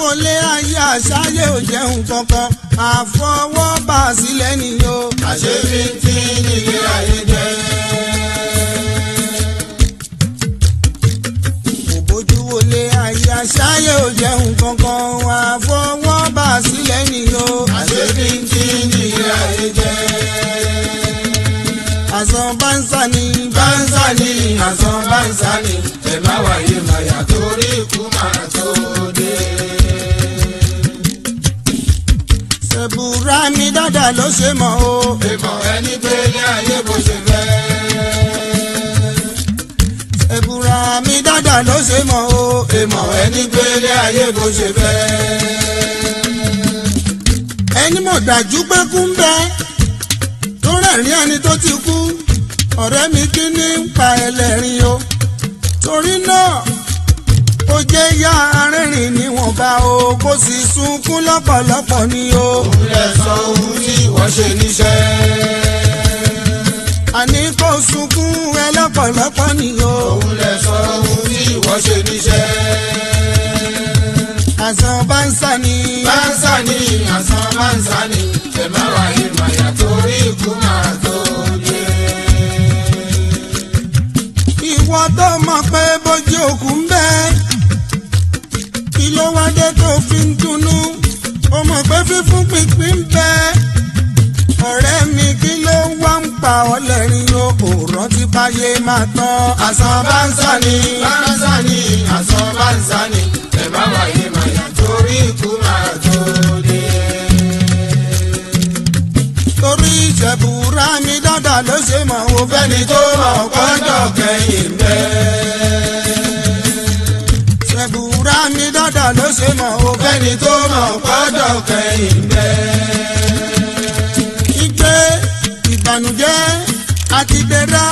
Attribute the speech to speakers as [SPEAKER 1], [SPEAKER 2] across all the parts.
[SPEAKER 1] wọlé ayé àṣàyè ò jẹun kankan àfọwọ́bà sílẹ̀ nìyó.
[SPEAKER 2] Àṣebí tí nílé ayé jẹ́.
[SPEAKER 1] Kò bójú wọlé ayé àṣàyè ò jẹun kankan àfọwọ́bà sílẹ̀ nìyó.
[SPEAKER 2] Àṣebí tí nílé ayé jẹ́.
[SPEAKER 1] Àsán bá ń sá ni.
[SPEAKER 2] Bá ń sá ni, àsán bá ń sá ni, ẹ má wáyé màyà torí ikú máa tó dé.
[SPEAKER 1] Ṣẹ̀bùrà mi dáadáa ló ṣe mọ̀ o.
[SPEAKER 2] Ìmọ̀ ẹni pé ní ayé bó ṣe fẹ́.
[SPEAKER 1] Ṣẹ̀bùrà mi dáadáa ló ṣe mọ̀ o.
[SPEAKER 2] Ìmọ̀ ẹni pé ní ayé bó ṣe fẹ́.
[SPEAKER 1] Ẹni mọ̀ dájú pé kú ń bẹ tó rẹ̀rín ẹni tó ti kú. Ọ̀rẹ́ mi kí ní ń pa ẹlẹ́rìn o. Torí náà ó jẹ́ yá arìnrìn níwọ̀nba o kó sì sunkún lọ́pọ̀lọpọ̀ ni o.
[SPEAKER 2] Òun lẹ sọ ohun tí wọ́n ṣe níṣẹ́.
[SPEAKER 1] Àní kó sunkún ẹ lọ́pọ̀lọpọ̀ ni o.
[SPEAKER 2] Òun lẹ sọ ohun tí wọ́n ṣe níṣẹ́.
[SPEAKER 1] Àsán bá ń sá ni.
[SPEAKER 2] Bá ń sá ni, àsán bá ń sá ni, ẹ má wáyé màyà torí ikú máa tó dé.
[SPEAKER 1] Ìwọ tó mọ̀ pé bójú òkú ń bẹ, kí ló wá dé tó fi ń dunnú? Ó mọ̀ pé fífún pínpín ń bẹ. Ọ̀rẹ́ mi kí ló wá ń pa ọ́ lẹ́rìn o? Ò rántí páyé máa tán.
[SPEAKER 2] Àsán bá ń sá ni, bá ń sá ni, àsán bá ń sá ni, ẹ má wáyé màyà torí ikú máa tó dé.
[SPEAKER 1] Torí Ìṣẹ̀bùrà mi dáadáa ló ṣe mọ̀ o.
[SPEAKER 2] Fẹ́ni tó mọ̀ kọ́jọ́ kẹ́yìn bẹ́ẹ̀.
[SPEAKER 1] Ìṣẹ̀bùrà mi dáadáa ló ṣe mọ̀ o.
[SPEAKER 2] Fẹ́ni tó mọ̀ kọ́jọ́ kẹ́yìn bẹ́ẹ̀.
[SPEAKER 1] Igbe ìbànújẹ́ àti dẹ́ra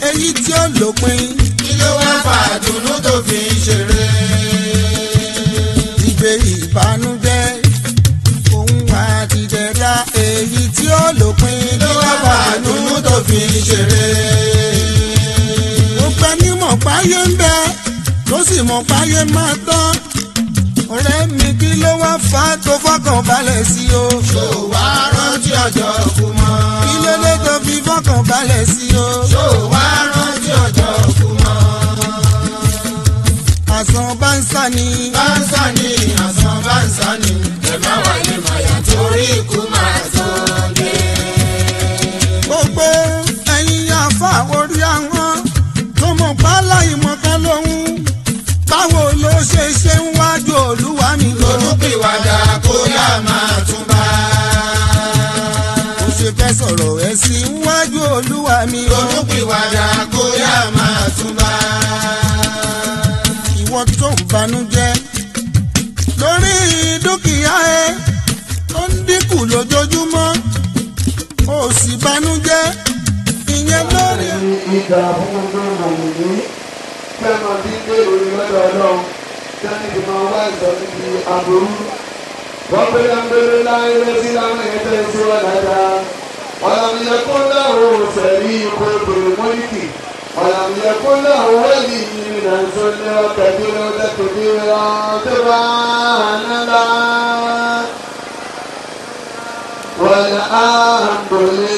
[SPEAKER 1] èyí tí ó lópin.
[SPEAKER 2] Kí ló wá fà dùnú tó fi ń ṣeré?
[SPEAKER 1] Igbe ìbànújẹ́ òun àti dẹ́ra èyí tí ó lópin.
[SPEAKER 2] Kí ló wá fà dùnú tó fi ń ṣeré?
[SPEAKER 1] Ó pẹ́ nímọ̀ páyé ń bẹ tó sì mọ̀ páyé máa tán. Ọ̀rẹ́ mi kí ló wá fà tó fọkàn balẹ̀ sí o?
[SPEAKER 2] Ṣó wá rántí ọjọ́ kú mọ́?
[SPEAKER 1] Kí ló dé tó fi fọkàn balẹ̀ sí o?
[SPEAKER 2] Ṣó wá rántí ọjọ́ kú mọ́?
[SPEAKER 1] Àsán bá ń sá ni.
[SPEAKER 2] Bá ń sá ni, àsán bá ń sá ni, ẹ má wáyé màyà torí ikú máa tó dé.
[SPEAKER 1] Gbogbo ẹ̀yin àfa orí ahọ́n tó mọ̀ pálá ìmọ̀kan lòun. Báwo ló ṣe ṣe ń wájú Olúwa mi lọ?
[SPEAKER 2] Ronúpìwàdà kó yá máa tún bá.
[SPEAKER 1] Mo ṣe fẹ́ sọ̀rọ̀ ẹ̀ sí ń wájú Olúwa mi lọ.
[SPEAKER 2] Ronúpìwàdà kó yá máa tún bá.
[SPEAKER 1] Ìwọ tó ń banújẹ́ lórí dúkìá ẹ tó ń dínkù lójoojúmọ́, ó sì banújẹ́ ìyẹn lórí.
[SPEAKER 3] Ìgbà fún gbogbo mòmìnì kí ẹ máa bí gbèrò lọ́dọ̀ Ọlọ́run kí wọ́n ní kí máa wá ìsọ níbi aburú. Wọ́n pẹ́lẹ́ ń bẹ̀rẹ̀ láyé lọ́sí láwọn ẹ̀yẹ́ tẹ̀ sí wọn dáadáa. Ọ̀làmìyẹ̀kún láwọn òṣèlú ikú obìnrin mọ́lìkì. Ọ̀làmìyẹ̀kún láwọn wẹ́lì yìí nà ń sọ ní ọ̀kẹ́bí lọ́dẹ tòbí tó bá nàlá.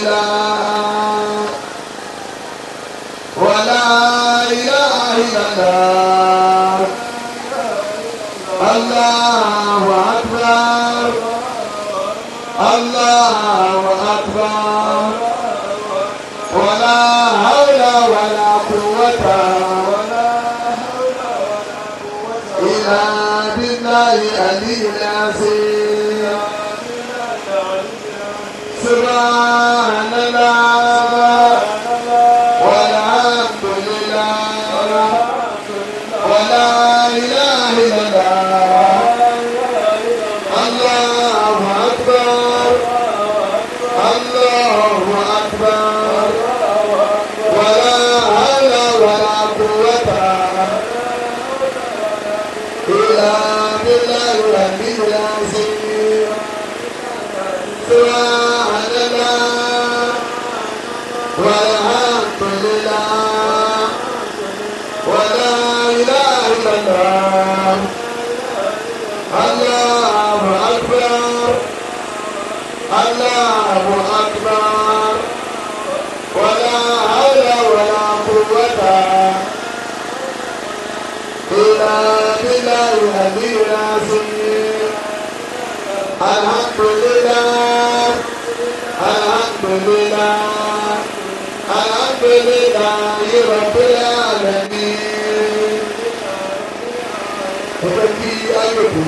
[SPEAKER 3] Walhamdulillah. Wala ilaha illallah. Allahu akbar. Allahu akbar. Wala hawla wala quwwata illa billahi aliyyil azim. Subhanallah. Walhamdulillah. Wala ilaha illallah. Allahu akbar. Allahu akbar. Wala hawla wala quwwata illa billahi al-aliyyil azim. Subhanallah. Allahu akbar wala hawla wala quwwata illa billahi al-aliyyil azim. Alhamdulillah, alhamdulillah, alhamdulillahi rabbil alamin. Mo fẹ́ kí ayọ̀kú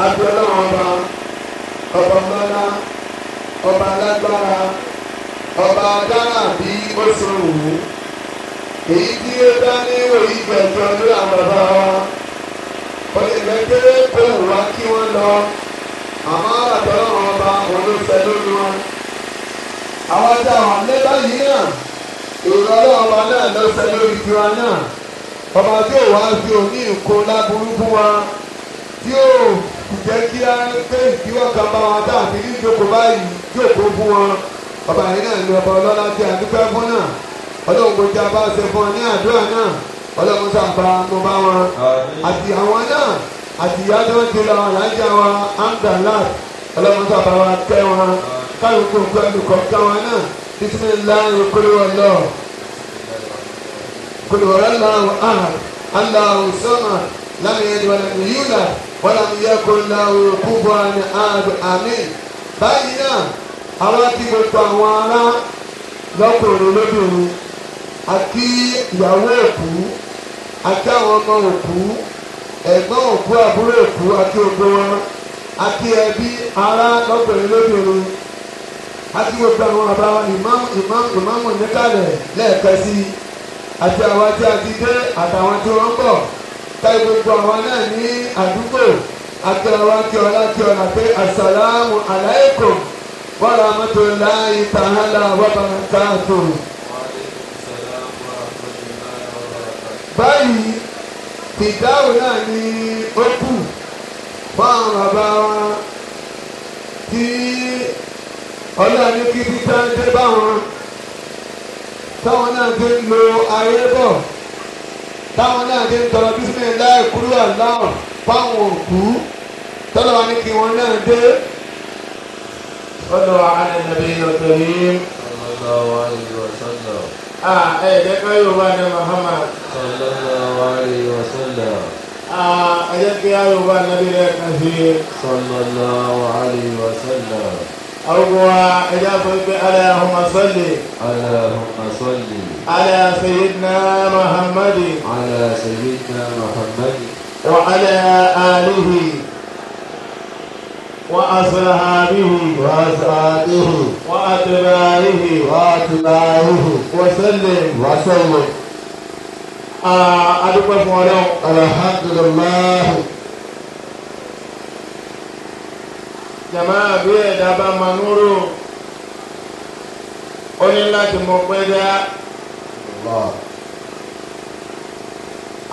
[SPEAKER 3] abiola ọba ọba mọ́lá ọba alágbára ọba dára bí ó ṣe wù ú èyí tí ó dá ní òyì ìgbẹ̀jọ lórí àwọn bàbá wa ó lè jẹ́ pé kó wù wá kí wọ́n lọ àmọ́ àtọ́lọ́wọ́n ọba olóṣè lórí wọn. Àwọn ajá wọn lé báyìí náà èrò ọlọ́wọ́n ọba náà ló ṣe lórí tiwa náà ọba tí ò wá fi òní ìkó láburú fún wa tí ò jẹ́ kí á pé ìdíwọ́ kan bá wọn tá àti ní ìjókòó báyìí jókòó fún wọn ọba yìí náà ní ọba ọlọ́lá tí a dúpẹ́ fún náà ọlọ́run kò jẹ́ abá ṣe fún ọ ní àdúrà náà ọlọ́run sábà mo bá wọn àti àwọn náà àti ìyá tó ń ti lọ alájà wa amdalat ọlọ́run sábà wa kẹ́ wọn káyọ̀ kó olùkọ́ ká wọn náà bisimilayi kúlúwọ̀lọ́ kúlúwọ̀lọ́ ahad Allahu samad lam yalid walam yulad walam yakun lahu kufuwan ahad àmín. Báyìí náà àwọn kí gbogbo àwọn ará lọ́kùnrin lóbìnrin àti ìyàwó òkú àti àwọn ọmọ òkú ẹ̀gbọ́n òkú àbúrò òkú àti ògbó wọn àti ẹbí ará lọ́kùnrin lóbìnrin àti gbogbo àwọn bàbá ìmáàmù ìmáàmù ìmáàmù níkàlẹ̀ lẹ́ẹ̀kan sí i àti àwọn tí a ti dé àtàwọn tí wọ́n ń bọ̀ táyì gbogbo àwọn náà ní àdúgbò àti àwọn tí ọlá tí ọlá pé asàlámù aláìkùm wa rahmatullahi ta'ala wa barakatuh. Báyìí fìdáwò náà ni ó kù fún àwọn bàbá wa tí ọlọ́run ní kí títà ń dé báwọn táwọn náà ti ń lo ayé bọ̀ táwọn náà ti ń tọrọ bísímíláì kúrú àláwọ̀ fáwọn òkú tọ́lọ́ wa ní kí wọ́n náà dé.
[SPEAKER 2] صلوا على النبي الكريم
[SPEAKER 4] صلى الله عليه وسلم.
[SPEAKER 2] Ẹ jẹ́ ká Yorùbá ní Muhammad.
[SPEAKER 4] صلى الله عليه وسلم.
[SPEAKER 2] Ẹ jẹ́ kí Yorùbá nàbí lẹ́ẹ̀kan sí i.
[SPEAKER 4] صلى الله عليه وسلم.
[SPEAKER 2] Arúgbó wa ẹ jẹ́ sọ pé Allahumma salli.
[SPEAKER 4] اللهم صل
[SPEAKER 2] على سيدنا Muhammad.
[SPEAKER 4] على سيدنا محمد.
[SPEAKER 2] وعلى آله وأصحابه
[SPEAKER 3] وأصحابه
[SPEAKER 2] وأتباعه
[SPEAKER 3] وأتباعه
[SPEAKER 2] وسلم.
[SPEAKER 3] وسلم.
[SPEAKER 2] Adúpẹ́ fún Ọlọ́run.
[SPEAKER 3] Alhamdulillah.
[SPEAKER 2] Jàmáà bí ẹ̀dá bá máa núrò ó ní láti mọ pé dá.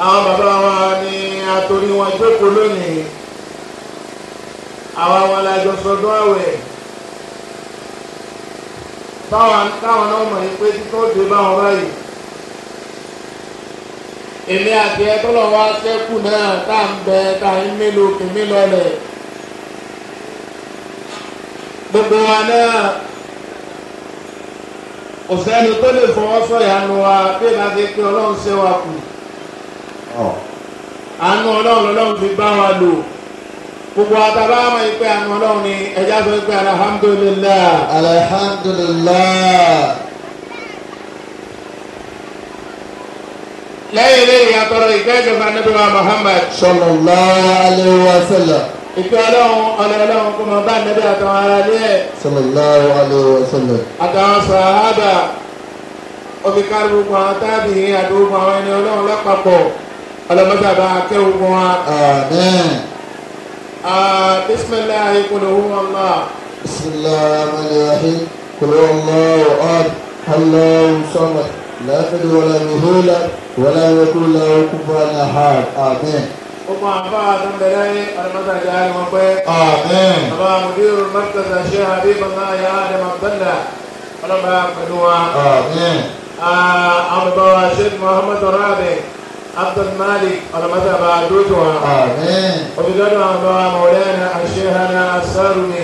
[SPEAKER 2] Àwọn bàbá wa ni àtòrí wọn jókòó lónìí. Àwa wọn la jọ sọdún àwẹ̀. Táwọn náà mọ̀ ní pé títọ́ dé báwọn báyìí. Èmi àti ẹ tọ́lọ̀ wá sẹ́kù náà tá à ń bẹ tá à ń mélòó kìmí lọlẹ̀. Gbogbo wa náà kò sẹ́ni tó lè fọwọ́ sọ̀yà nu wa bí ìbá ti pé Ọlọ́run ṣe wa kù. Àánú Ọlọ́run lọ́lọ́run fi bá wa lò. Gbogbo àtàbà máa ń pè àánú Ọlọ́run ni ẹja sọ pé alhamdulillah.
[SPEAKER 3] Alhamdulillah.
[SPEAKER 2] Lẹ́yìn eléyìí atọ́rọ ìkẹ́ ìjọba Ànábì wa Muhammad.
[SPEAKER 3] Sallallahu alayhi wa sallam.
[SPEAKER 2] Ìkẹ́ Ọlọ́run Ọlọ́run kó máa bá Ànábì àtàwọn ará ilé ẹ̀.
[SPEAKER 3] Sallallahu alayhi wa sallam.
[SPEAKER 2] Àtàwọn sàhábà omi kárí gbogbo àwọn tábìlì àti gbogbo àwọn ẹni Ọlọ́run lápapọ̀ ọlọ́mọdàbà akẹ́ gbogbo wọn.
[SPEAKER 3] Àmín.
[SPEAKER 2] Bisimilahi qul huwa Allah.
[SPEAKER 3] Bisimilahi rahmani rahim. Qul huwa Allahu ahad. Allahu samad. Lam yalid walam yulad walam yakun lahu kufuwan ahad. Àmín.
[SPEAKER 2] Gbogbo àbá àtàndẹ̀lẹ́ ọlọ́mọdàjà ni wọ́n pẹ́.
[SPEAKER 3] Àmín.
[SPEAKER 2] Bàbá Mudiru Markaz Sheikh Habibullah ya Adam Abdallah ọlọ́mọdà pẹ̀lú wa.
[SPEAKER 3] Àmín.
[SPEAKER 2] Àwọn bàbá wa Sheikh Muhammad Rabi Abdul Malik ọlọ́mọdàbà dójú wa.
[SPEAKER 3] Àmín.
[SPEAKER 2] Òbílọ́dọ̀ àwọn bàbá Mawlana Sheikhana As-Sarumi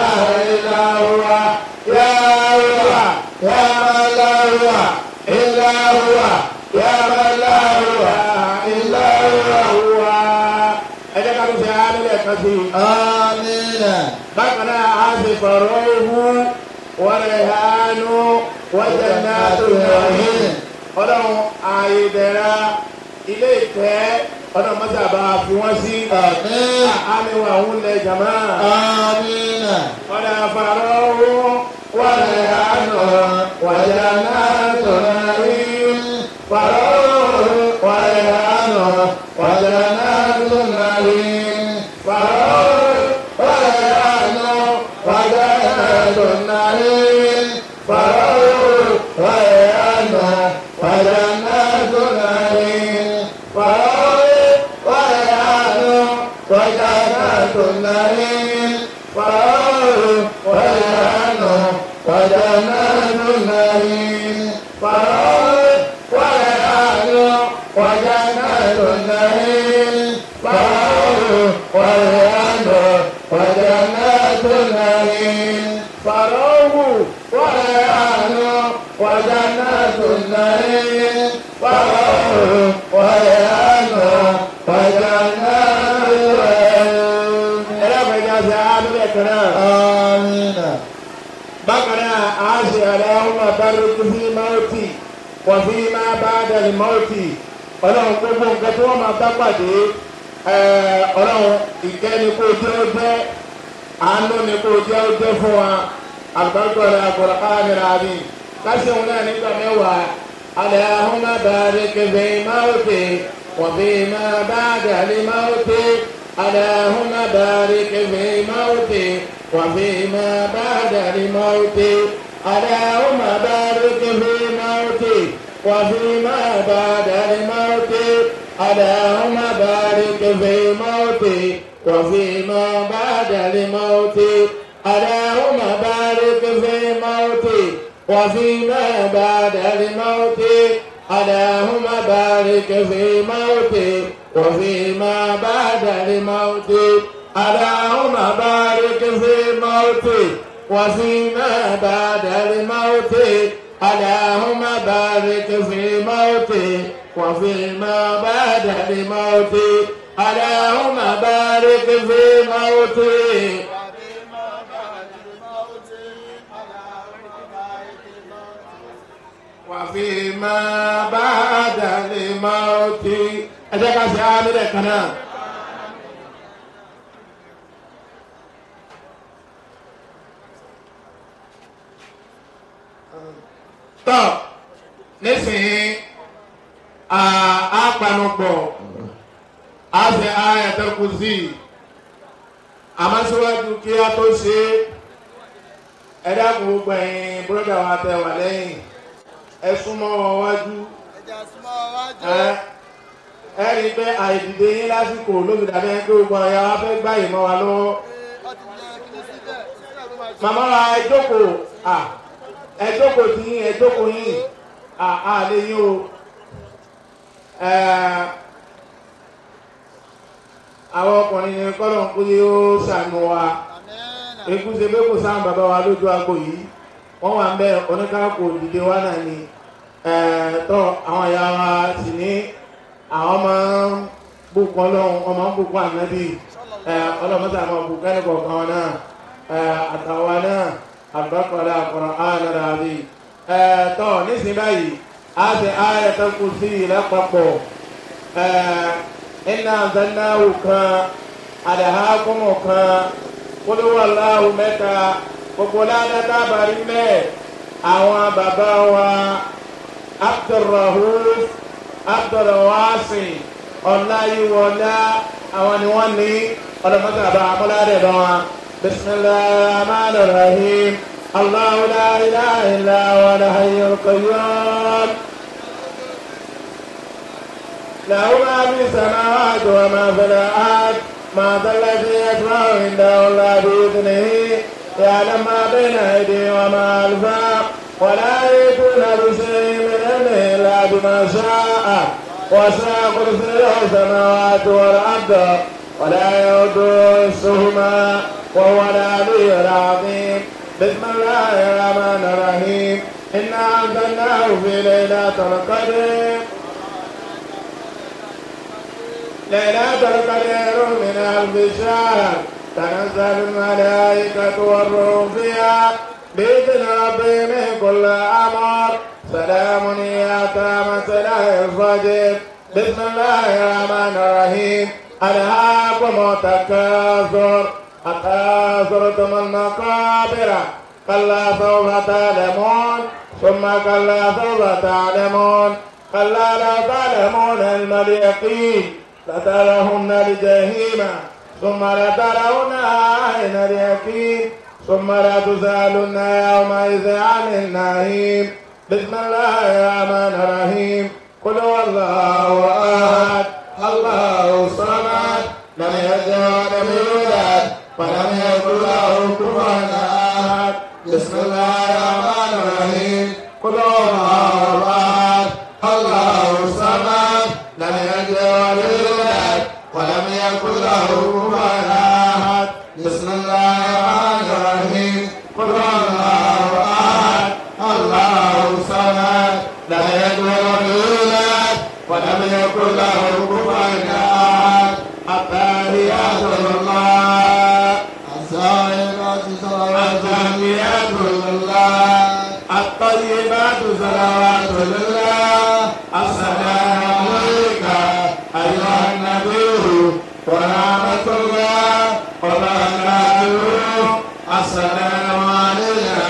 [SPEAKER 2] Farauhu wa rayhanu wa jannatu na'im. Ọlọ́run ààyè ìdẹ̀ra ilé ìtẹ́ ọlọ́run mọ́tà bá fi wọ́n sí. Àmì wà ń lẹ jàmá. Ọ̀dà farauhu wa rayhanu wa jannatu na'im. Farauhu wa rayhanu wa jannatu na'im. Farauhu wa rayhanu wa jannatu na'im. Farauhu wa rayhanu wa jannatu na'im. Farauhu wa rayhanu wa jannatu na'im. Farauhu wa rayhanu wa jannatu na'im. Farauhu wa rayhanu wa jannatu na'im. Farauhu wa rayhanu wa jannatu na'im. Farauhu wa rayhanu wa jannatu na'im. Farauhu wa rayhanu wa jannatu na'im. Ẹlẹ́gbẹ̀ẹ́ ṣe àmì kan náà. Bákan náà, a ṣe Allahumma barik fi mawti wa fi ma ba'da al-mawti. Ọlọ́run gbogbo nǹkan tí wọ́n máa bá pàdé, ọlọ́run ìkẹ́ ni kò jẹ́ ó jẹ́, àánú ni kò jẹ́ ó jẹ́ fún wa. Àlùbáríkà rẹ̀ Al-Qur'an al-Azim. Káṣíwọn náà nígbà mẹ́wàá. Allahumma barik fi mawti wa fi ma ba'da al-mawti. Allahumma barik fi mawti wa fi ma ba'da al-mawti. Allahumma barik fi mawti wa fi ma ba'da al-mawti. Allahumma barik fi mawti wa fi ma ba'da al-mawti. Allahumma barik fi mawti wa fi ma ba'da al-mawti. Allahumma barik fi mawti wa fi ma ba'da al-mawti. Allahumma barik fi mawti wa fi ma ba'da al-mawti. Allahumma barik fi mawti wa fi ma ba'da al-mawti. Allahumma barik fi mawti. Wa fi ma ba'da al-mawti. Ẹ jẹ́ ká ṣe àmì lẹ́ẹ̀kan náà. Tọ́ nísìnyí a panupọ̀ a ṣe Ayatul Kursi àmọ́ síwájú kí a tó ṣe ẹ dákun gbogbo ẹ̀yin búrọ́dà wa tẹ wà lẹ́yìn ẹ súnmọ́ wọn wájú ẹ rí i pé àìdìde yín lásìkò lóbi dàbí ẹni pé gbogbo ọ̀yà wa fẹ́ gbá ìmọ̀ wa lọ́wọ́. Màmá wa ẹ jókòó ẹ jókòó tí yín ẹ jókòó yín à lè yín o. Àwọn ọkùnrin ni kọ́lọ̀ ń kú yóò ṣàánú wa. Ikú ṣe pé kò sáà bàbá wa lójú agbo yìí wọ́n wà ń bẹ oníkàkó òdìdé wa náà ni tọ́ àwọn ìyá wa sì ní àwọn máa ń bùkún ọlọ́run ọmọ ń bùkún ànábì ọlọ́mọdé àwọn bùkún ẹnì kọ̀ọ̀kan wọn náà àtàwọn náà àbúrákọ̀ọ́lá Al-Qur'an al-Azim. Tọ́ nísìnyí báyìí a ṣe Ayatul Kursi lápapọ̀ inna anzalnahu kan àdàhákùmù kan qul huwallahu mẹ́ta gbogbo ládàtà bàrí mẹ́ àwọn bàbá wa Abdulrahuf Abdulwasi Ọláyíwọlá àwọn ni wọ́n ní ọlọ́mọdé àbá amúládé bá wọn. Bismillahir rahmanir rahim Allahu la ilaha illa huwal hayyul qayyum. Lahu ma fis samawati wa ma fil ard ma dhal ladhi yashfa'u 'indahu illa bi'idhnihi يعلم ما بين أيديهم وما خلفهم ولا يحيطون بشيء من علمه إلا بما شاء وسع كرسيه السماوات والأرض ولا يؤوده حفظهما وهو العلي العظيم. بسم الله الرحمن الرحيم إنا أنزلناه في ليلة القدر ليلة القدر من ألف شهر تنزل الملائكة والروح فيها بإذن ربهم من كل أمر سلام هي حتى مطلع الفجر بسم الله الرحمن الرحيم ألهاكم التكاثر حتى زرتم المقابر كلا سوف تعلمون ثم كلا سوف تعلمون كلا لا تعلمون علم اليقين لترون الجحيم ثم لترونها عين اليقين ثم لا تسألن يومئذ عن النعيم بسم الله الرحمن الرحيم قل هو الله أحد الله الصمد لم يلد ولم يولد ولم يكن له كفوا أحد بسم الله الرحمن الرحيم قل هو الله أحد الله الصمد لم يلد ولم يولد ولم يكن له كفوا أحد بسم الله الرحمن الرحيم قل هو الله أحد الله الصمد لم يلد ولم يولد ولم يكن له كفوا أحد التحيات لله الزاكيات لله الطيبات صلوات لله السلام عليك أيها النبي ورحمة الله وبركاته السلام علينا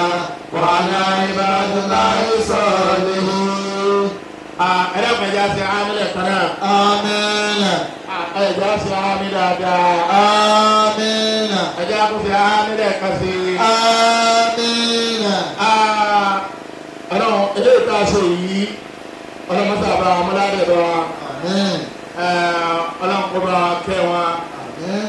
[SPEAKER 2] وعلى عباد الله الصالحين. ẹlẹ́kùn ẹja ṣe àmì kan náà.
[SPEAKER 3] Àmín.
[SPEAKER 2] Ẹja ṣe àmì dáadáa.
[SPEAKER 3] Àmín.
[SPEAKER 2] Ẹja kò ṣe àmì lẹ́ẹ̀kan sí i.
[SPEAKER 3] Àmín.
[SPEAKER 2] Ọlọ́run eléyìí tá a ṣe yìí ọlọ́run mọ́tà bá wọn mọ́ládé bá wọn.
[SPEAKER 3] Àmín.
[SPEAKER 2] Ọlọ́run kó bá kẹ́ wọn.
[SPEAKER 3] Àmín.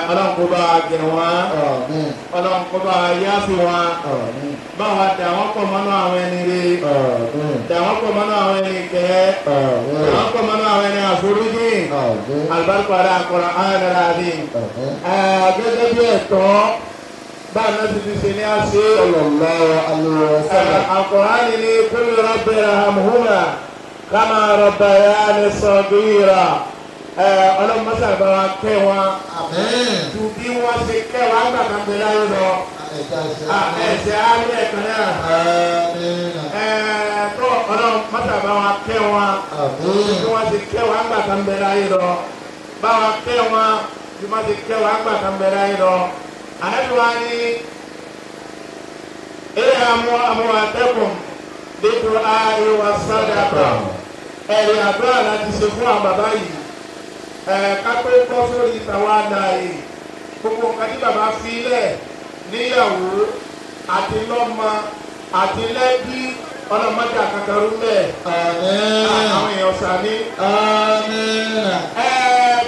[SPEAKER 2] Ọlọ́run kó bá gẹ̀ wọn.
[SPEAKER 3] Àmín.
[SPEAKER 2] Ọlọ́run kó bá yáfi wọn.
[SPEAKER 3] Àmín.
[SPEAKER 2] Báwa dà wọ́n pọ̀ mọ́nú àwọn ẹni rè.
[SPEAKER 3] Àmín.
[SPEAKER 2] Dà wọ́n pọ̀ mọ́nú àwọn ẹni kẹ́.
[SPEAKER 3] Àmín.
[SPEAKER 2] Dà wọ́n pọ̀ mọ́nú àwọn ẹni àforíjì.
[SPEAKER 3] Àmín.
[SPEAKER 2] Alibarika ala Al-Qur'an al-Azim.
[SPEAKER 3] Àmín.
[SPEAKER 2] Gẹ́gẹ́ bí ẹ̀tọ́ báà náà ti fi ṣe ní àṣẹ.
[SPEAKER 3] Sallallahu alaihi wasallam.
[SPEAKER 2] Al-Qur'an ni qul rabbi irhamhuma kama rabbayani saghira. Ọlọ́run mọ́sá bá wa kẹ́ wọn.
[SPEAKER 3] Àmín.
[SPEAKER 2] Ju bí wọ́n ṣe kẹ́ wọn àgbà kan bẹ láyé lọ.
[SPEAKER 3] Ẹja ṣe
[SPEAKER 2] Ẹ̀sẹ̀ á ní ẹ̀kan náà.
[SPEAKER 3] Àmín.
[SPEAKER 2] Tó ọlọ́run mọ́sá bá wa kẹ́ wọn.
[SPEAKER 3] Àmín.
[SPEAKER 2] Bí wọ́n ṣe kẹ́ wọn àgbà kan bẹ láyé lọ. Bá wa kẹ́ wọn bí wọ́n ṣe kẹ́ wọn àgbà kan bẹ láyé lọ. Ànábì wa ní irhamu amwatakum bidu'ai wa sadaqa. Ẹ̀rì àdúrà láti ṣe fún àwọn bàbá yìí. Kápẹ́ kọ́ sórí ìtàwọn àlàyé. Gbogbo nǹkan tí bàbá fi lẹ̀ níyàwó àti lọ́mọ àti lẹ́bí ọlọ́mọdé àkàkàrú mẹ́.
[SPEAKER 3] Àmín.
[SPEAKER 2] Àwọn èèyàn sàmí.
[SPEAKER 3] Àmín.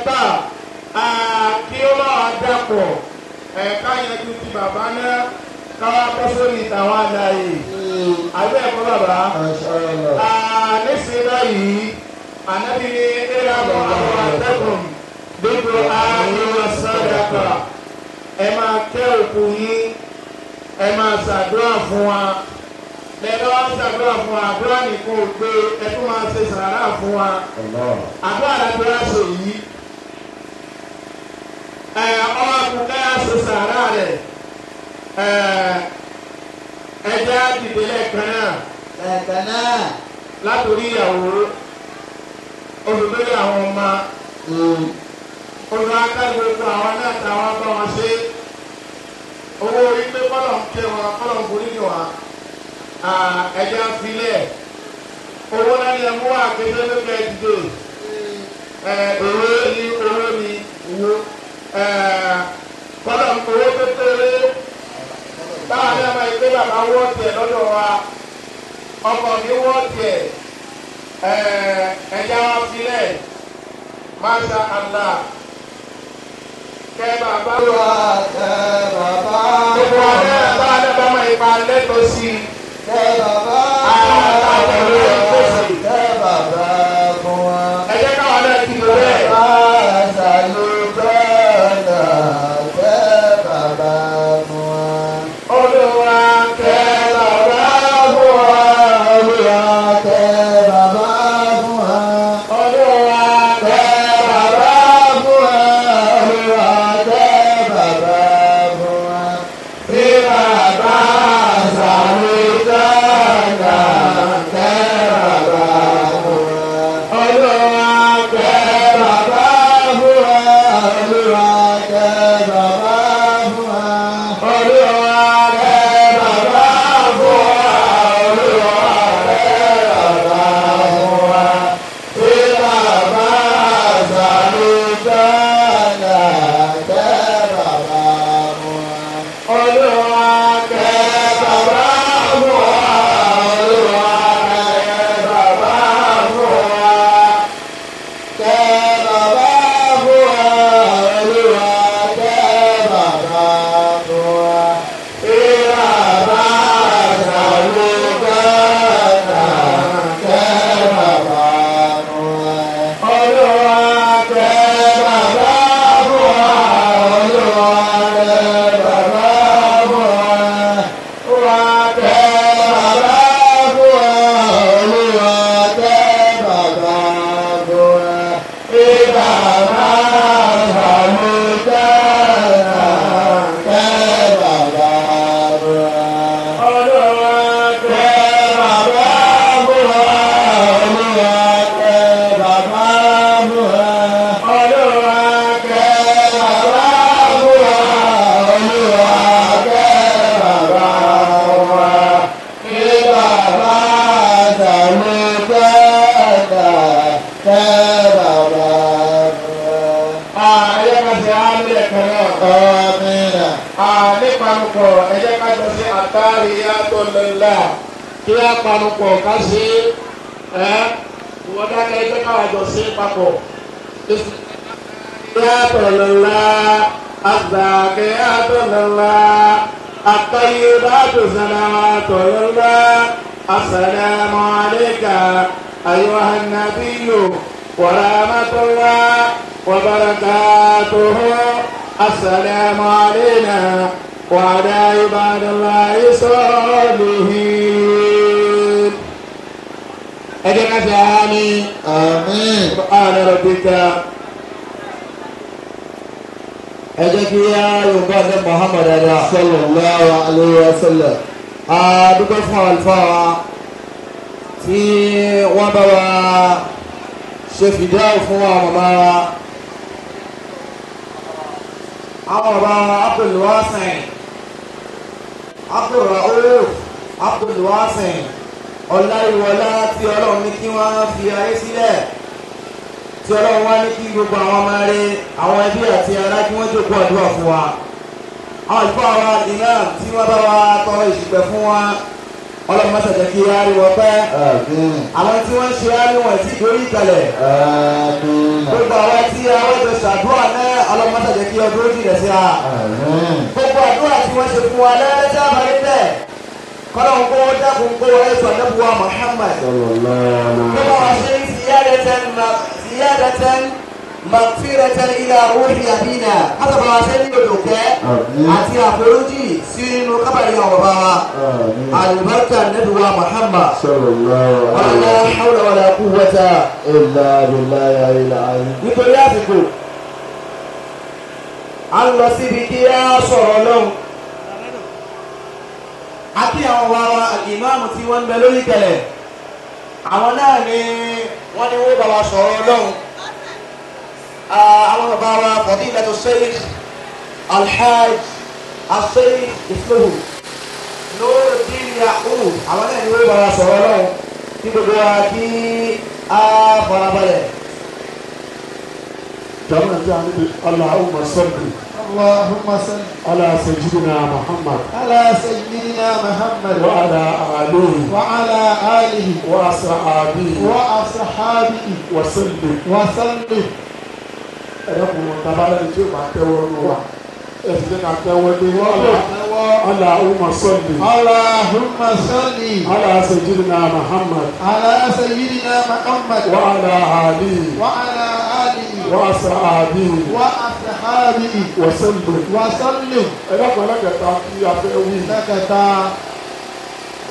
[SPEAKER 2] Bá kí ó má wàá dàpọ̀ ká yanjú ti bàbá náà ká wá bọ́ sórí ìtàwọn àlàyé. Àbí ẹ̀kọ́ bàbá.
[SPEAKER 3] Masha Allah.
[SPEAKER 2] Nísìnyí báyìí, ànábì ní irhamu amwatakum bidu'ai wa sadaqa. Ẹ máa kẹ́ òkú yín, ẹ máa ṣàdúrà fún wa. Lẹ́nu wá ṣàdúrà fún wa, àdúrà nìkan ò gbé, ẹ tún máa ṣe sàárà fún wa.
[SPEAKER 3] Allah.
[SPEAKER 2] Àdúrà làdúrà ṣe yìí. Ọmọ akùnkà yà ṣe sàárà rẹ̀. Ẹja dìde lẹ́ẹ̀kan náà
[SPEAKER 3] Lẹ́ẹ̀kan náà.
[SPEAKER 2] látòrí ìyàwó olùdókè àwọn ọmọ olùwàkàrí gbogbo àwọn náà táwọn bá wọn ṣe owó orí pé kọ́lọ̀ ń kẹ́ wọn kọ́lọ̀ ń forí jù wọn ẹja filẹ̀ owó náà ni ẹmú wà kéde lókè dìde owó ní owó ní owó kọ́lọ̀ owó tó tẹ̀lé táwọn náà máa gbé bàbá wọ́ tiẹ̀ lọ́dọ̀ wa ọkọ mi wọ́ tiẹ̀ ẹja wa filẹ̀ masha Allah kẹ́ bàbá wa
[SPEAKER 3] Kẹ́ bàbá
[SPEAKER 2] gbogbo wa náà bá náà bá máa ipa lẹ́tọ̀ọ́ sí i.
[SPEAKER 3] Kẹ́ bàbá Kẹ́ bàbá fún wa.
[SPEAKER 2] Ẹ jẹ́ káwa náà ti lò bẹ́ẹ̀.
[SPEAKER 3] Àṣàlùbọ́nà kẹ́ bàbá fún wa.
[SPEAKER 2] Olúwa kẹ́ bàbá fún wa.
[SPEAKER 3] Olúwa kẹ́ bàbá fún wa.
[SPEAKER 2] Olúwa kẹ́ bàbá
[SPEAKER 3] Bàbá fún wa. Olúwa kẹ́ bàbá
[SPEAKER 2] At-tahiyyatu lillah kí á panupọ̀ ká ṣe é ìwọ́n dákẹ́ ẹgbẹ́ káwá jọ ṣe é papọ̀. At-tahiyyatu lillah az-zakiyatu lillah at-tayyibatu salawatu lillah assalamu alayka ayyuhan nabiyyu wa rahmatullah wa barakatuhu assalamu alayna. وعلى عباد الله الصالحين. أجل آمين.
[SPEAKER 3] آمين.
[SPEAKER 2] سبحان ربك.
[SPEAKER 5] Ẹ jẹ́ kí á yorùbá ní Muhammad ada.
[SPEAKER 3] Sallallahu alayhi wa sallam.
[SPEAKER 5] A dúpẹ́ fún àwọn àlùfáà wa tí wọ́n bá wa ṣe fìdáwò fún àwọn màmá wa. Àwọn bàbá Abdulwasin Abdulrauf Abdulwasin Ọláyíwọlá tí Ọlọ́run ní kí wọ́n fi ayé sílẹ̀, tí Ọlọ́run wá ní kí gbogbo àwọn ọmọ rẹ̀, àwọn ẹbí àti ará kí wọ́n jókòó àdúrà fún wa. Àwọn àlùfáà wa imam tí wọ́n bá wa tọrọ ìṣìpẹ̀ fún wa, Ọlọ́run má ṣe jẹ́ kí á rí wọn pẹ́.
[SPEAKER 3] Àmín.
[SPEAKER 5] Àwọn tí wọ́n ń ṣe á rí wọn tí ìdórí ìkàlẹ̀.
[SPEAKER 3] Àmín.
[SPEAKER 5] Gbogbo àwọn tí àwọn jọ ṣàdúrà náà, Ọlọ́run má ṣe jẹ́ kí ọdún ó jìnà sí wa.
[SPEAKER 3] Àmín.
[SPEAKER 5] Gbogbo àdúrà tí wọ́n ṣe fún wa lẹ́rẹ́ tí a bá rí bẹ́ẹ̀, kọ́lọ́hún kó dákun kó wọlé sọ nẹ́bùwá Muhammad.
[SPEAKER 3] Sallallahu
[SPEAKER 5] Kó bá wa ṣe ziyadatan maghfiratan ila ruhi abina. Kátà bá wa ṣe ní òdòkẹ́
[SPEAKER 3] Àmín.
[SPEAKER 5] àti àforíjì sínú kábàárì àwọn bàbá wa.
[SPEAKER 3] Àmín.
[SPEAKER 5] Àlùbáríkà nẹ́bùwá Muhammad.
[SPEAKER 3] Sallallahu
[SPEAKER 5] Wala
[SPEAKER 3] alayhi
[SPEAKER 5] hawla wala quwwata.
[SPEAKER 3] illa billahi al-aliyyil azim.
[SPEAKER 5] Nítorí àsìkò, a ń lọ síbi kí á sọ̀rọ̀ lọ́hùn. A kí àwọn wa wa ìmáàmù tí wọ́n ń bẹ lórí ìkẹlẹ̀. Àwọn náà ni wọ́n ní wọ́n bá wa sọ̀rọ̀ lọ́hùn. Àwọn bàbá wa Fadilatu Sheikh Alhaj Sheikh Ismail Nuruddin Yaqub. Àwọn náà ni wọ́n bá wa sọ̀rọ̀ lọ́hùn. Kí gbogbo wa kí á farabalẹ̀.
[SPEAKER 2] Jama'a jami'i Allahumma salli
[SPEAKER 3] اللهم صل
[SPEAKER 2] ala sayyidina Muhammad
[SPEAKER 3] على سيدنا محمد
[SPEAKER 2] wa ala alihi
[SPEAKER 3] وعلى آله
[SPEAKER 2] wa ashabihi
[SPEAKER 3] وأصحابه
[SPEAKER 2] wa sallim.
[SPEAKER 3] وسلم.
[SPEAKER 2] Ẹ̀rọ̀kùnrin tabalẹ̀ tí ó máa tẹ́wọ́ nù wa. Ẹ̀sìn jẹ́ ká tẹ́wọ́ dé. Allahumma salli
[SPEAKER 3] اللهم صل
[SPEAKER 2] ala sayyidina Muhammad
[SPEAKER 3] على سيدنا محمد
[SPEAKER 2] wa ala alihi
[SPEAKER 3] وعلى آله
[SPEAKER 2] wa ashabihi
[SPEAKER 3] وأصحابه
[SPEAKER 2] wa sallim.
[SPEAKER 3] وسلم.
[SPEAKER 2] Ẹ̀rọ̀kùnrin alákẹ̀ta kí a fẹ́ wí.
[SPEAKER 3] Lẹ́kẹ̀ta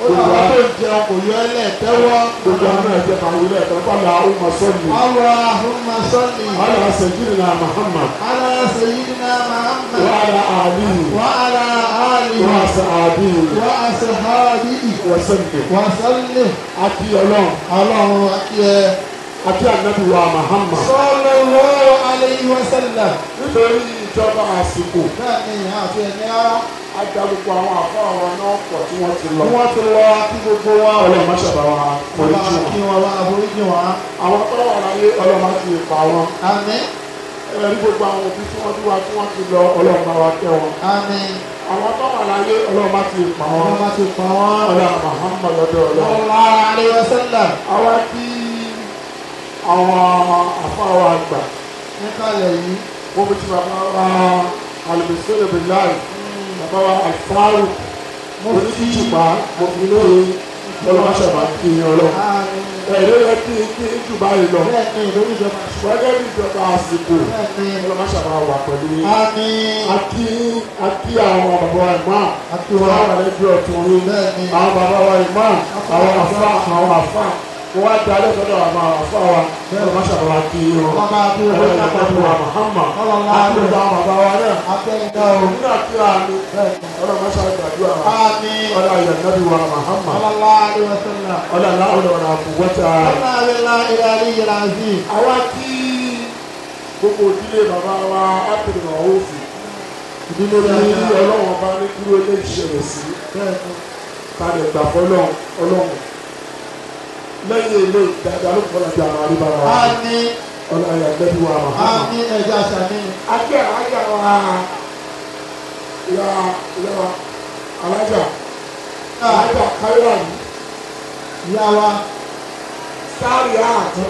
[SPEAKER 3] ó làwọn tó ń jẹun kò yọ ẹ́ lẹ̀ tẹ́wọ́.
[SPEAKER 2] Gbogbo àwọn ẹ̀jẹ̀ máa wí lẹ́ẹ̀kan. Allahumma salli
[SPEAKER 3] اللهم صل
[SPEAKER 2] ala sayyidina Muhammad
[SPEAKER 3] على سيدنا محمد
[SPEAKER 2] wa ala alihi
[SPEAKER 3] وعلى آله
[SPEAKER 2] wa ashabihi
[SPEAKER 3] وأصحابه
[SPEAKER 2] wa sallim.
[SPEAKER 3] وسلم.
[SPEAKER 2] Àti Ọlọ́run
[SPEAKER 3] Ọlọ́run akí ẹ.
[SPEAKER 2] àti Ànábì wa Muhammad.
[SPEAKER 3] Sallallahu alayhi wa sallam.
[SPEAKER 2] Nítorí ìjọba àsìkò,
[SPEAKER 3] Bẹ́ẹ̀ ni àti ẹ̀mí rárá.
[SPEAKER 2] a gba gbogbo àwọn àfọ àwọn náà pọ̀ tí wọ́n ti lọ.
[SPEAKER 3] Wọ́n ti lọ kí gbogbo wa.
[SPEAKER 2] Ọlọ́run má ṣàbà wa foríjì wọn.
[SPEAKER 3] Kí wọn wá àforíjì wọn.
[SPEAKER 2] Àwọn tó wà láyé Ọlọ́run má ti pa wọn.
[SPEAKER 3] Àmín.
[SPEAKER 2] Ẹ̀rí gbogbo àwọn òbí tí wọ́n bí wa tí wọ́n ti lọ Ọlọ́run bá wa kẹ́ wọn.
[SPEAKER 3] Àmín.
[SPEAKER 2] Àwọn tó wà láyé Ọlọ́run má ti pa wọn.
[SPEAKER 3] Wọ́n má ti pa wọ́n.
[SPEAKER 2] Ọlọ́run Muhammad lọ́dọ̀ Ọlọ́run.
[SPEAKER 3] Sallallahu alayhi wa sallam.
[SPEAKER 2] Àwa kí àwọn àfọ àwọn àgbà
[SPEAKER 3] Níkàlẹ̀ yìí.
[SPEAKER 2] wọ́n fi ti bàbá wa alùpùpù bíláì bàbá wa alfáàrù oníkìjùpá mo fi lóye Ọlọ́run ṣàbà kí n Ọlọ́run.
[SPEAKER 3] Àmín.
[SPEAKER 2] Ẹ̀rí yẹ kí kí n jù báyìí lọ.
[SPEAKER 3] Bẹ́ẹ̀ ni lórí ìjọba.
[SPEAKER 2] Ṣùgbọ́n gẹ́gẹ́ bí ìjọba àsìkò
[SPEAKER 3] Bẹ́ẹ̀ ni.
[SPEAKER 2] Ọlọ́run ṣàbà wà pẹ̀lú yín.
[SPEAKER 3] Àmín.
[SPEAKER 2] A kí a kí àwọn bàbá wa imam
[SPEAKER 3] Àti
[SPEAKER 2] tí
[SPEAKER 3] wa.
[SPEAKER 2] wọ́n wà lẹ́gbẹ̀ẹ́ ọ̀tún yín.
[SPEAKER 3] Bẹ́ẹ̀ ni.
[SPEAKER 2] Àwọn bàbá wa imam, àwọn àfá, àwọn àfá. Mo wá darí ọ̀sọ́dọ̀ àwọn àfá wa. Ọlọ́run ṣàbà wà kí yín o.
[SPEAKER 3] Wọ́n máa bí owó
[SPEAKER 2] Ọlọ́run
[SPEAKER 3] lápapọ̀.
[SPEAKER 2] wa Muhammad.
[SPEAKER 3] Sallallahu
[SPEAKER 2] Àti gbogbo àwọn bàbá wa náà.
[SPEAKER 3] Akẹ́yìndá o.
[SPEAKER 2] Nígbà tí a ní
[SPEAKER 3] Bẹ́ẹ̀ ni.
[SPEAKER 2] Ọlọ́run ṣàgbàdúrà wa.
[SPEAKER 3] Àmín.
[SPEAKER 2] Ọlọ́run Ànábì wa Muhammad.
[SPEAKER 3] Sallallahu alayhi wa sallam.
[SPEAKER 2] Ọlọ́run láwùjọ wàlá quwwata.
[SPEAKER 3] Inna billahi al-aliyyil azim.
[SPEAKER 2] Àwa kí gbogbo ìdílé bàbá wa Abdul Rauf
[SPEAKER 3] Ìdílé
[SPEAKER 2] ní
[SPEAKER 3] bẹ́ẹ̀ ni.
[SPEAKER 2] Ọlọ́run ọba ní kúrò lè ṣẹlẹ̀ sí
[SPEAKER 3] Bẹ́ẹ̀ ni.
[SPEAKER 2] ta lè gbà fọlọ́run Ọlọ́run lẹ́yìn ilé dáadáa ló fọlọ́ bí àwọn àríbára wa.
[SPEAKER 3] Àmín.
[SPEAKER 2] Ọlọ́run Ànábì wa Muhammad.
[SPEAKER 3] Àmín ẹja sàmín.
[SPEAKER 2] Akẹ́ alájà wa ya ya alájà Alájà káyọ̀ yìí.
[SPEAKER 3] Ìyá wa.
[SPEAKER 2] Sáré àti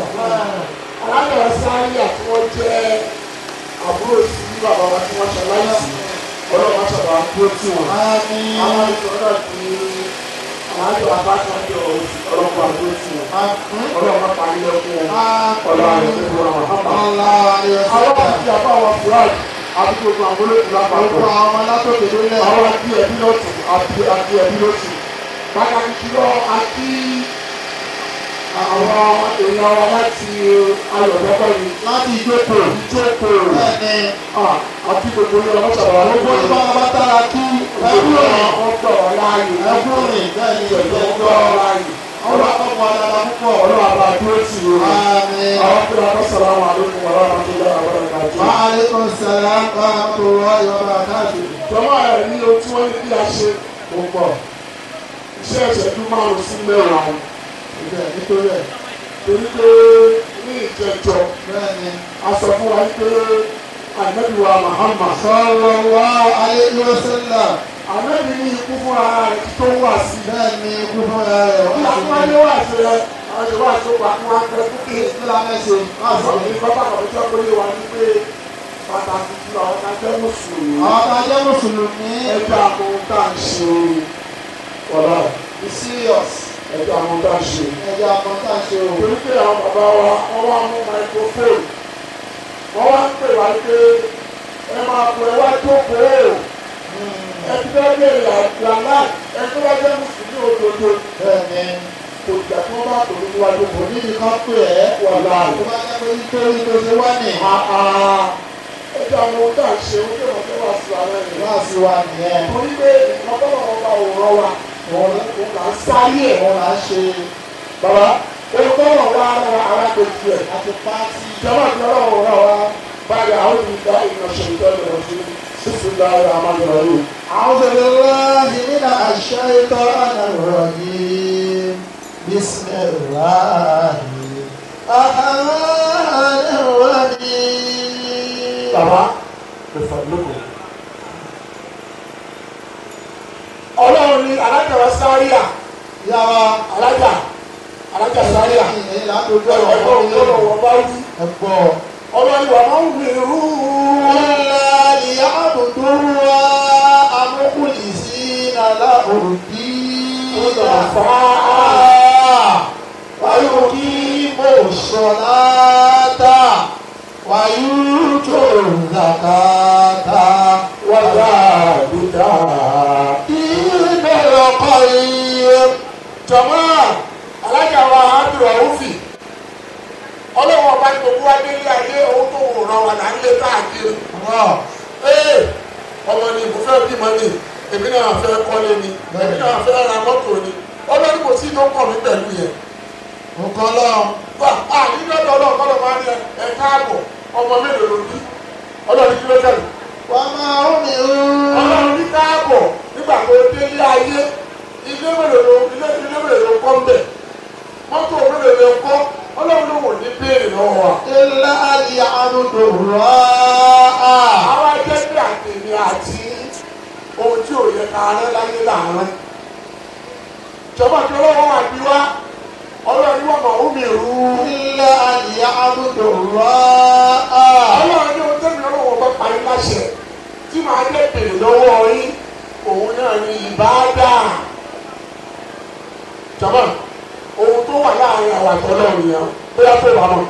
[SPEAKER 2] alájà sáré àti wọ́n jẹ́ àbúrò sí bàbá wa tí wọ́n ṣaláìsí. Ọlọ́run ṣàbà kúrò tí wọn. Àwọn ìṣòro náà ti alájọ abájáde ọlọ́pàá àdúró tí wọn. Ọlọ́run parí lẹ́kún wọn. Ọlọ́run àti àwọn àti àbá wa fúráì àti gbogbo àwọn olóògùn lápapọ̀.
[SPEAKER 3] Gbogbo àwọn alátòkè ló lẹ̀.
[SPEAKER 2] Àwọn àti ẹbí lọ́tún àti ẹbí lọ́tún. Pàtàkì jùlọ àti àwọn èèyàn wa láti ayọ̀dọ́kọ̀ yìí.
[SPEAKER 3] Láti ìjókòó.
[SPEAKER 2] Ìjókòó.
[SPEAKER 3] Bẹ́ẹ̀ni.
[SPEAKER 2] Àti gbogbo ní ọlọ́mọ ṣàbàwá.
[SPEAKER 3] Gbogbo ní bá bá tára kí ẹkú rìn.
[SPEAKER 2] Wọ́n gbọ̀ wá láàyè.
[SPEAKER 3] Ẹkú rìn bẹ́ẹ̀ni
[SPEAKER 2] ìjọba gbọ̀ wá láàyè.
[SPEAKER 3] Ọlọ́run àkọ́kọ́ dáadáa púpọ̀.
[SPEAKER 2] Ọlọ́run àbá dúró tì í.
[SPEAKER 3] Àmín.
[SPEAKER 2] Àwọn kúrò àkọ́sọ̀rọ̀ àwọn àlékún wà láwọn tó dára wọ́n dára jù.
[SPEAKER 3] Wa alaikum salam wa rahmatullahi wa barakatuh.
[SPEAKER 2] Jọ̀wọ́ ẹ̀ ní ohun tí wọ́n ní bí a ṣe
[SPEAKER 3] Ó pọ̀.
[SPEAKER 2] iṣẹ́ ìṣẹ́jú 5 sí 10.
[SPEAKER 3] Ìbẹ̀ nítorí ẹ̀.
[SPEAKER 2] Torí pé ní ìjẹjọ
[SPEAKER 3] Bẹ́ẹ̀ni.
[SPEAKER 2] a sọ fún wa pé Ànábì wa Muhammad
[SPEAKER 3] Sallallahu alayhi wa sallam.
[SPEAKER 2] Ànábì ní ikú fúnra rẹ̀ tó wà sí.
[SPEAKER 3] Bẹ́ẹ̀ni ikú fúnra rẹ̀
[SPEAKER 2] Bí
[SPEAKER 3] wá
[SPEAKER 2] a
[SPEAKER 3] sí.
[SPEAKER 2] tún wá ní wà sí rẹ̀, àwọn ìwà àti òkú àti wọn akẹ́kọ̀ọ́ kí
[SPEAKER 3] Kí la fẹ́ ṣe? Wá sí.
[SPEAKER 2] ní bàbá kan tó kó lé wa ní pé pàtàkì jùlọ àwọn tá a jẹ́ mùsùlùmí.
[SPEAKER 3] Àwọn tá a jẹ́ Mùsùlùmí.
[SPEAKER 2] Ẹjọ́ àwọn tá à ń ṣe ọ̀la.
[SPEAKER 3] Be serious.
[SPEAKER 2] Ẹjọ́ àwọn tá à ń ṣe.
[SPEAKER 3] Ẹjọ́ àwọn tá à ń ṣe o.
[SPEAKER 2] Torí pé àwọn bàbá wa wọ́n wá mú microphone. Wọ́n wá ń pè wá pé ẹ máa pè wá jókòó. Ẹ ti fẹ́ bèrè àgbàlá ẹ tó bá jẹ́ mùsùlùmí òdodo.
[SPEAKER 3] Bẹ́ẹ̀ni.
[SPEAKER 2] Kò gbà tí wọ́n bá tò lójú wá jókòó.
[SPEAKER 3] Kò nídìí kan pè ẹ́.
[SPEAKER 2] Wà láàyè.
[SPEAKER 3] Tó bá jẹ́ pé nítorí tó ṣe wá nì.
[SPEAKER 2] Ẹjọ́ àwọn tá à ń ṣe ó kéwọ́n tó wà sí ara rẹ̀.
[SPEAKER 3] Wá sí wa nìyẹn.
[SPEAKER 2] Torí pé nǹkan tọ́lọ̀ wọn bá òrọ̀ wa òun là ń sáré ẹ̀.
[SPEAKER 3] Òun là ń ṣe.
[SPEAKER 2] Bàbá òun tọ́lọ̀ wá ara ara kejì ẹ̀.
[SPEAKER 3] Àti pátì.
[SPEAKER 2] Ìjọba àti ọlọ́run rọ̀ wá báyìí àwọn ìgbà ìrìnàṣẹ́ ìjọba ìrọ̀sí sísú lára àmàlùmọ́ yìí.
[SPEAKER 3] أعوذ بالله من الشيطان الرجيم بسم الله الرحمن الرحيم.
[SPEAKER 2] Bàbá ìfọ̀lókò. Ọlọ́run ni alájà wa sáríà.
[SPEAKER 3] Ìyá wa.
[SPEAKER 2] Alájà alájà sáríà.
[SPEAKER 3] Ẹ̀yin là ń dojú ọ̀rọ̀
[SPEAKER 2] Ọlọ́run lọ́rọ̀ wọn bá wí.
[SPEAKER 3] Ẹ gbọ́.
[SPEAKER 2] Ọlọ́run wà máa ń wí rú.
[SPEAKER 3] إلا ليعبدوا الله مخلصين له الدين ويقيموا الصلاة ويؤتوا الزكاة
[SPEAKER 2] وذلك
[SPEAKER 3] دين القيم.
[SPEAKER 2] Jọ̀mọ́ alájà wa Abdulraufi. Ọlọ́run ọba ní gbogbo wa délé ayé owó tó wò rán wa là ń lé káàkiri. Ee ọmọ ni mo fẹ́ bímọ ni, èmi náà fẹ́ kọ́lé ni, èmi náà fẹ́ ra mọ́tò ni. Ọlọ́run kò sí tó kàn mí pẹ̀lú yẹn.
[SPEAKER 3] Nǹkan lọ́run.
[SPEAKER 2] Wà á nínú ọ̀dọ̀ ọlọ́run kọ́ ló máa ń rí ẹ káàbọ̀ ọmọ mélòó ló bí? Ọlọ́run kí ló tẹ̀lé?
[SPEAKER 3] Wọ́n máa ń mi rú.
[SPEAKER 2] Ọlọ́run ní káàbọ̀ nígbà tó délé ayé ilé mélòó ló ilé mélòó ló kọ́ ń bẹ̀? Mọ́tò mélòó ló kọ́? Ọlọ́run ló wò ní béèrè lọ́wọ́ wa.
[SPEAKER 3] Ilá àlìyàmúdò rọ́ọ̀.
[SPEAKER 2] Àwọn ajẹ́pẹ́ àtẹ̀mí àti ohun tí ò yẹ ká rán láyé láàárín. Ìjọba tí ọlọ́wọ́ wà bí wá, ọlọ́run ní wọ́n mọ̀ ó mi rú.
[SPEAKER 3] Ilá àlìyàmúdò rọ́ọ̀.
[SPEAKER 2] Ọlọ́run ní ohun tẹ́mi ọlọ́wọ́ bá parí láṣẹ tí màá jẹ́ béèrè lọ́wọ́ yín, òun náà ní ìbáadà. Ìjọba ohun tó wà láàrin àwọn àti ọlọ́run yẹn bóyá tó bá mọ̀.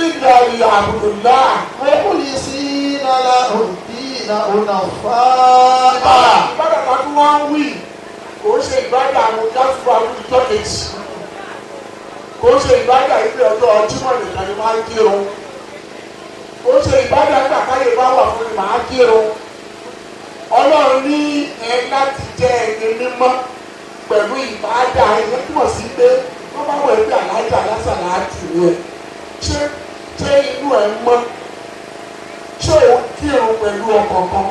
[SPEAKER 2] Ìgbà ìyá àbùdùlá.
[SPEAKER 3] Mukhlisina lahu ddina hunafa.
[SPEAKER 2] Ìbádà kan tí wọ́n ń wí kò ń ṣe ìbádà àwọn jásùkú àbújọ kejì. Kò ń ṣe ìbádà ìpè ọjọ́ Jímọ̀ nìkan ni máa ń kírun. Kò ń ṣe ìbádà nígbà káyè bá wà fún mi máa kírun. Ọlọ́run ní ẹ láti jẹ́ ẹni mímọ́ pẹ̀lú ìbádà ìyẹn túmọ̀ sí pé wọ́n bá wọ̀ ẹgbẹ́ alájà lásàlá àti rẹ̀. Ṣé ṣé inú ẹ̀ mọ́? Ṣé o kírun pẹ̀lú ọkàn kan?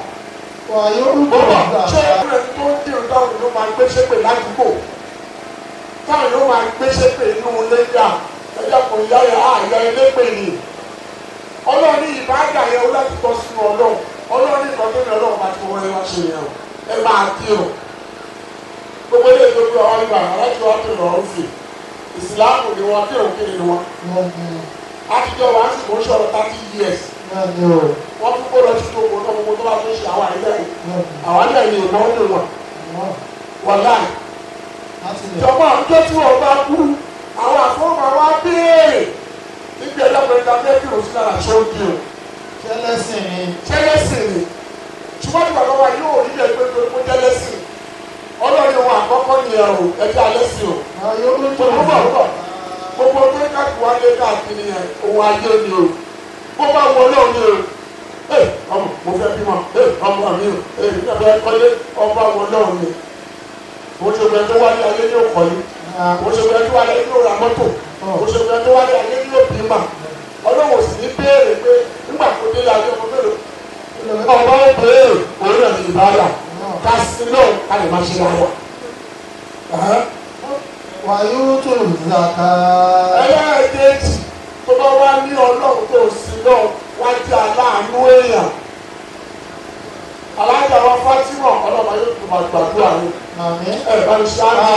[SPEAKER 3] Wàyúùtù
[SPEAKER 2] Ṣé ẹni tó ń kírun táwọn yóò máa gbé ṣépè ládùúgbò? Táwọn yóò máa gbé ṣépè inú ilé yà ẹjọ́ kò yá yà á yá ilé pè ní. Ọlọ́run ní ìbádà yẹn ó láti tọ́ sínú Ọlọ́run. Ọlọ́run ní ìkan tó ní Ọlọ́run bá ti wọ́n ẹ wá ṣe yẹn o. Ẹ máa kírun. tó gbé ọwọ́ nígbà alájọ wa kiri ọ̀rọ̀ fi ìsìláàmù ni wọn kírun kiri ni wọn. Àtijọ́ wa sì kò ń sọ̀rọ̀ 30 years. Wọ́n tún kó lọ sí gbogbo náà gbogbo tó bá tún ṣe àwọn àìlẹ́ àwọn àìlẹ́ ni ìmọ̀ ń lò wọ́n. Wàláì. Ìjọba àwùjọ tí wọ́n bá kú àwọn àfọwọ́mọ wa béèrè níbi ẹlẹ́pẹ̀rẹ̀ ta fẹ́ kírun sí lára ṣé ó di o.
[SPEAKER 3] Ṣẹlẹ́sìn ni.
[SPEAKER 2] Ṣẹlẹ́sìn ni. Ṣùgbọ́n tí bàbá wa yóò rí bẹ́ẹ̀ pé kó jẹ́lẹ́sìn. Ọlọ́run ohun àkọ́kọ́ ni ẹ o, ẹ jẹ́ alẹ́sìn o. Gbogbo tó ń káàkiri wá lé káàkiri yẹn, ohun ayé ni o. Bó bá wọ ọlọ́run ni o. Ọmọ mo fẹ́ bímọ, ọmọ mi o, nígbà tó kọ́lé, ọba wọ ọlọ́run ni. Mo ṣe gbẹ tó wálé ayé ní òkọ́lé, mo ṣe gbẹ tó wálé ní òra mọ́tò, mo ṣe gbẹ tó wálé ayé ní òbímọ. Ọlọ́run ò sì ní béèrè pé nígbà tó délé ayé ọmọ mélòó. Ọba ó béèrè, òun náà ní ìbáyà. Ká sí lóhùn ká lè má ṣe dáadáa.
[SPEAKER 3] Wàyútù zaka.
[SPEAKER 2] Ẹlẹ́ẹ̀kejì tó bá wá ní ọlọ́run tó sí lọ́hùn wá jẹ́ aláàánú èèyàn. Alájà wa Fátímọ̀ ọlọ́mọ yóò tún máa gbàdúrà ní. Ẹ bá ní ṣáájú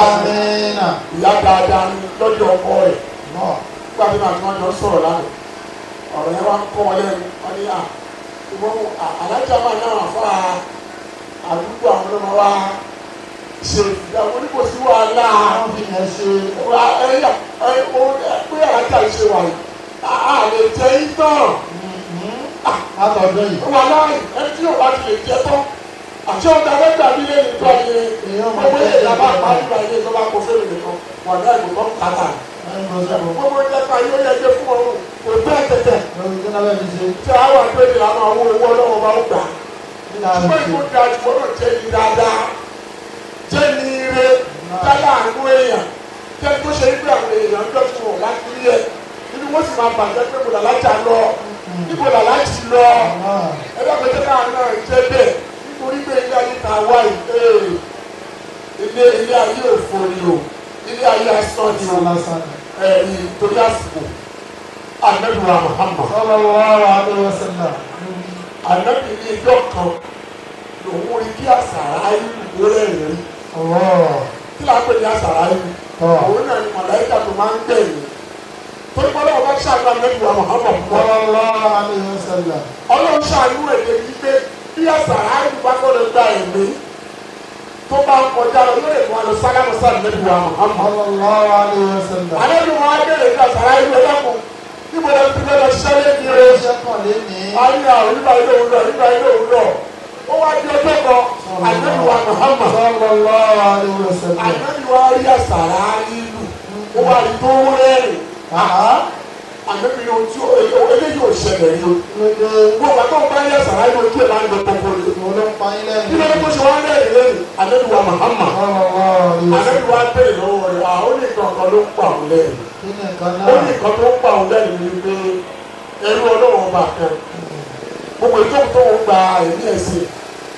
[SPEAKER 2] ìyá dáadáa ní lọ́jọ́ ọkọ rẹ̀. Nígbà tí màá tí wọ́n jọ sọ̀rọ̀ lánàá, ọ̀rọ̀ yẹn wá ń kọ́ wọn lẹ́nu. Wọ́n ní à ìwọ́n alájà máa náà fà á àdúgbò àwọn ọlọ́mọ wa ṣe ìyàwó ní kò sí wàhálà ẹ̀yà pé alájà ṣe wà yìí a lè jẹ ìtàn
[SPEAKER 3] látọ̀dún yìí
[SPEAKER 2] wàhálà ẹni tí yóò bá ti lè jẹ tán àti ọ̀dà mẹ́ta bí lè tó ayé gbogbo ilé ìjàmbá àpáríba ilé ìjọba kò fẹ́rẹ̀ nìkan wàhálà ìgbòho kàtà gbogbo ìjẹta yóò yẹ jẹ fún ọrùn kò bẹ́ẹ̀ tẹ̀tẹ̀ tí a wà pé ìlànà àwọn owó ọlọ́wọ́ bá ń gbà ṣùgbọ́n ìkó da ìgbọ́dọ̀ jẹ́ ní dáadáa jẹ́ ní ire dálá àánú èèyàn jẹ́ tó ṣe wípé àwọn èèyàn ń dọ̀tí wọn láti rí ẹ nínú wọ́n sì máa bàjẹ́ pé mo làlájà lọ níbo làlájì lọ ẹgbẹ́ pẹ̀lú káà náà jẹ́ bẹ́ẹ̀ nítorí pé ilé ayé ta wá yìí ilé ayé òfò ni o ilé ayé asán ni o torí àsìkò Ànábì wa Muhammad
[SPEAKER 3] sallallahu alaihi wasallam.
[SPEAKER 2] Ànábì ní ìjọ kan lòun rí kí àsàrà ìlú rẹ̀ rí. Kí la pè ní àsàrà ìlú? Òun náà ni màláíkà tó máa ń gbẹ̀yìn. Torí pé Ọlọ́run bá ṣàánú Ànábì wa Muhammad
[SPEAKER 3] sallallahu alaihi wasallam.
[SPEAKER 2] Ọlọ́run ṣàánú èdè wípé bí àsàrà ìlú bá kọ́ lọ gba ẹ̀mí tó bá ń kọjá lọ yóò lè fún wa lọ sálámù sáà Ànábì wa Muhammad
[SPEAKER 3] sallallahu alaihi wasallam.
[SPEAKER 2] Ànábì wọn á bẹ̀rẹ̀ bí àsàrà ìlú ẹlẹ́kùn. Níbo la ti fẹ́ lọ ṣẹ́lẹ̀ ní o? Ayé àwọn ìgbà ilé òun lọ, ìgbà ilé òun lọ. Ó wá di ọjọ́ kan, Ànábì wa Muhammad.
[SPEAKER 3] Sallallahu alaihi wasallam.
[SPEAKER 2] Ànábì wa rí àsàrà ìlú, ó wá rí tó rẹ́rìn. Ànábì yóò tí eléyìí ò ṣẹlẹ̀ yìí o. Gbogbo àti òun bá rí àsàrà ìlú ojú ẹ̀ máa ń lọ tọ́kọ rẹ̀. Kí ló dé tó ṣe wá rẹ́rìn lẹ́yìn? Ànábì wa Muhammad. Ànábì wa bèrè lọ́wọ́ rẹ̀, àwọn oníkan kan ló ń pa òun lẹ́yìn. Ó ní nǹkan tó ń pa òun lẹ́nu ni pé ẹrú ọlọ́run ọba kan gbogbo ìjókòó tó ń gba ẹ̀mí ẹ̀sìn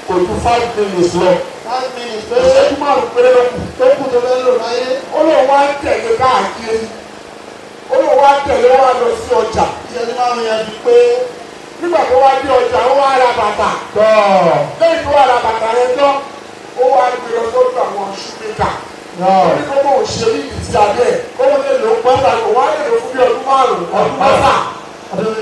[SPEAKER 2] kò ju 5 minutes lọ.
[SPEAKER 3] 5 minutes péré.
[SPEAKER 2] Ìṣẹ́jú márùn-ún péré ló kù.
[SPEAKER 3] Tó kù tó fẹ́ lò láyé.
[SPEAKER 2] Ó lóun wá ń tẹ̀lé káàkiri. Ó lóun wá tẹ̀lé wá lọ sí ọjà.
[SPEAKER 3] Ìṣẹ́jú márùn-ún yẹn fi pé.
[SPEAKER 2] Nígbà tó wá dé ọjà, ó wá ra bàtà. Lẹ́yìn tó wá ra bàtà yẹn tán, ó wá gbé lọ sọ́dọ̀ àwọn ṣúmẹ́kà. Ó ní kó bóun ṣe ní ìdí abẹ́ kó wọ́n lè lò ó pẹ́ kó wọ́n lè lò fún bí ọdún márùn-ún ọdún mẹ́fà.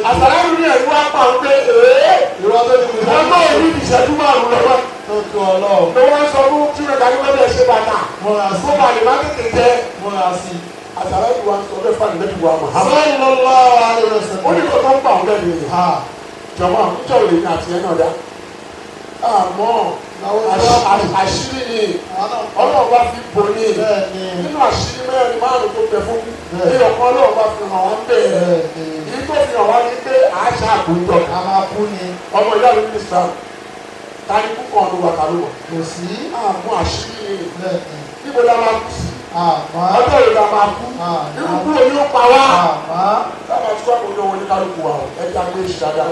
[SPEAKER 2] Àsàrà ìlú ní ẹ̀rú wá pa òun pé ee
[SPEAKER 3] Ìwọ tó ní
[SPEAKER 2] ìwọ náà ní ìṣẹ́jú márùn-ún lọ́wọ́.
[SPEAKER 3] Tó tó ọlọ́run.
[SPEAKER 2] Ló wọ́n sọ fún ṣúmẹ́kà ní wọ́n bẹ̀ ṣe bàtà.
[SPEAKER 3] Múra sí.
[SPEAKER 2] Kó balẹ̀ má tètè jẹ.
[SPEAKER 3] Múra sí.
[SPEAKER 2] Àsàrà ìlú wa sọ bẹ́ẹ̀ fún àlejò wa mọ̀.
[SPEAKER 3] Sallallahu alaihi wasallam.
[SPEAKER 2] Ó ní kó tó ń pa òun lẹ́nu yìí. Jọ̀wọ́ àkújọ́ òlè ní àtìyẹn náà dá. Àmọ́ àṣírí ni Ọlọ́run bá fi bò ní nínú àṣírí mẹ́rin márùn tó bẹ fún ní ọ̀kan Ọlọ́run bá fi hàn wọ́n bẹ́ẹ̀ èyí tó fi hàn wá ní pé àṣà àkójọ
[SPEAKER 3] A máa kú ni.
[SPEAKER 2] ọmọ ìyá mi ní sàn ta ni kúkọ ọdún wa kàló wọ̀
[SPEAKER 3] Kò sí.
[SPEAKER 2] àmọ́ àṣírí ni
[SPEAKER 3] Bẹ́ẹ̀ni.
[SPEAKER 2] níbo la máa kú sí
[SPEAKER 3] Àmọ́.
[SPEAKER 2] ọjọ́ ìlú la máa kú irú kúrò ní ó pa wá
[SPEAKER 3] Àmọ́.
[SPEAKER 2] sábà tí wọ́n kò ní owó ní kálukú wa o ẹja gbé ṣe dáadáa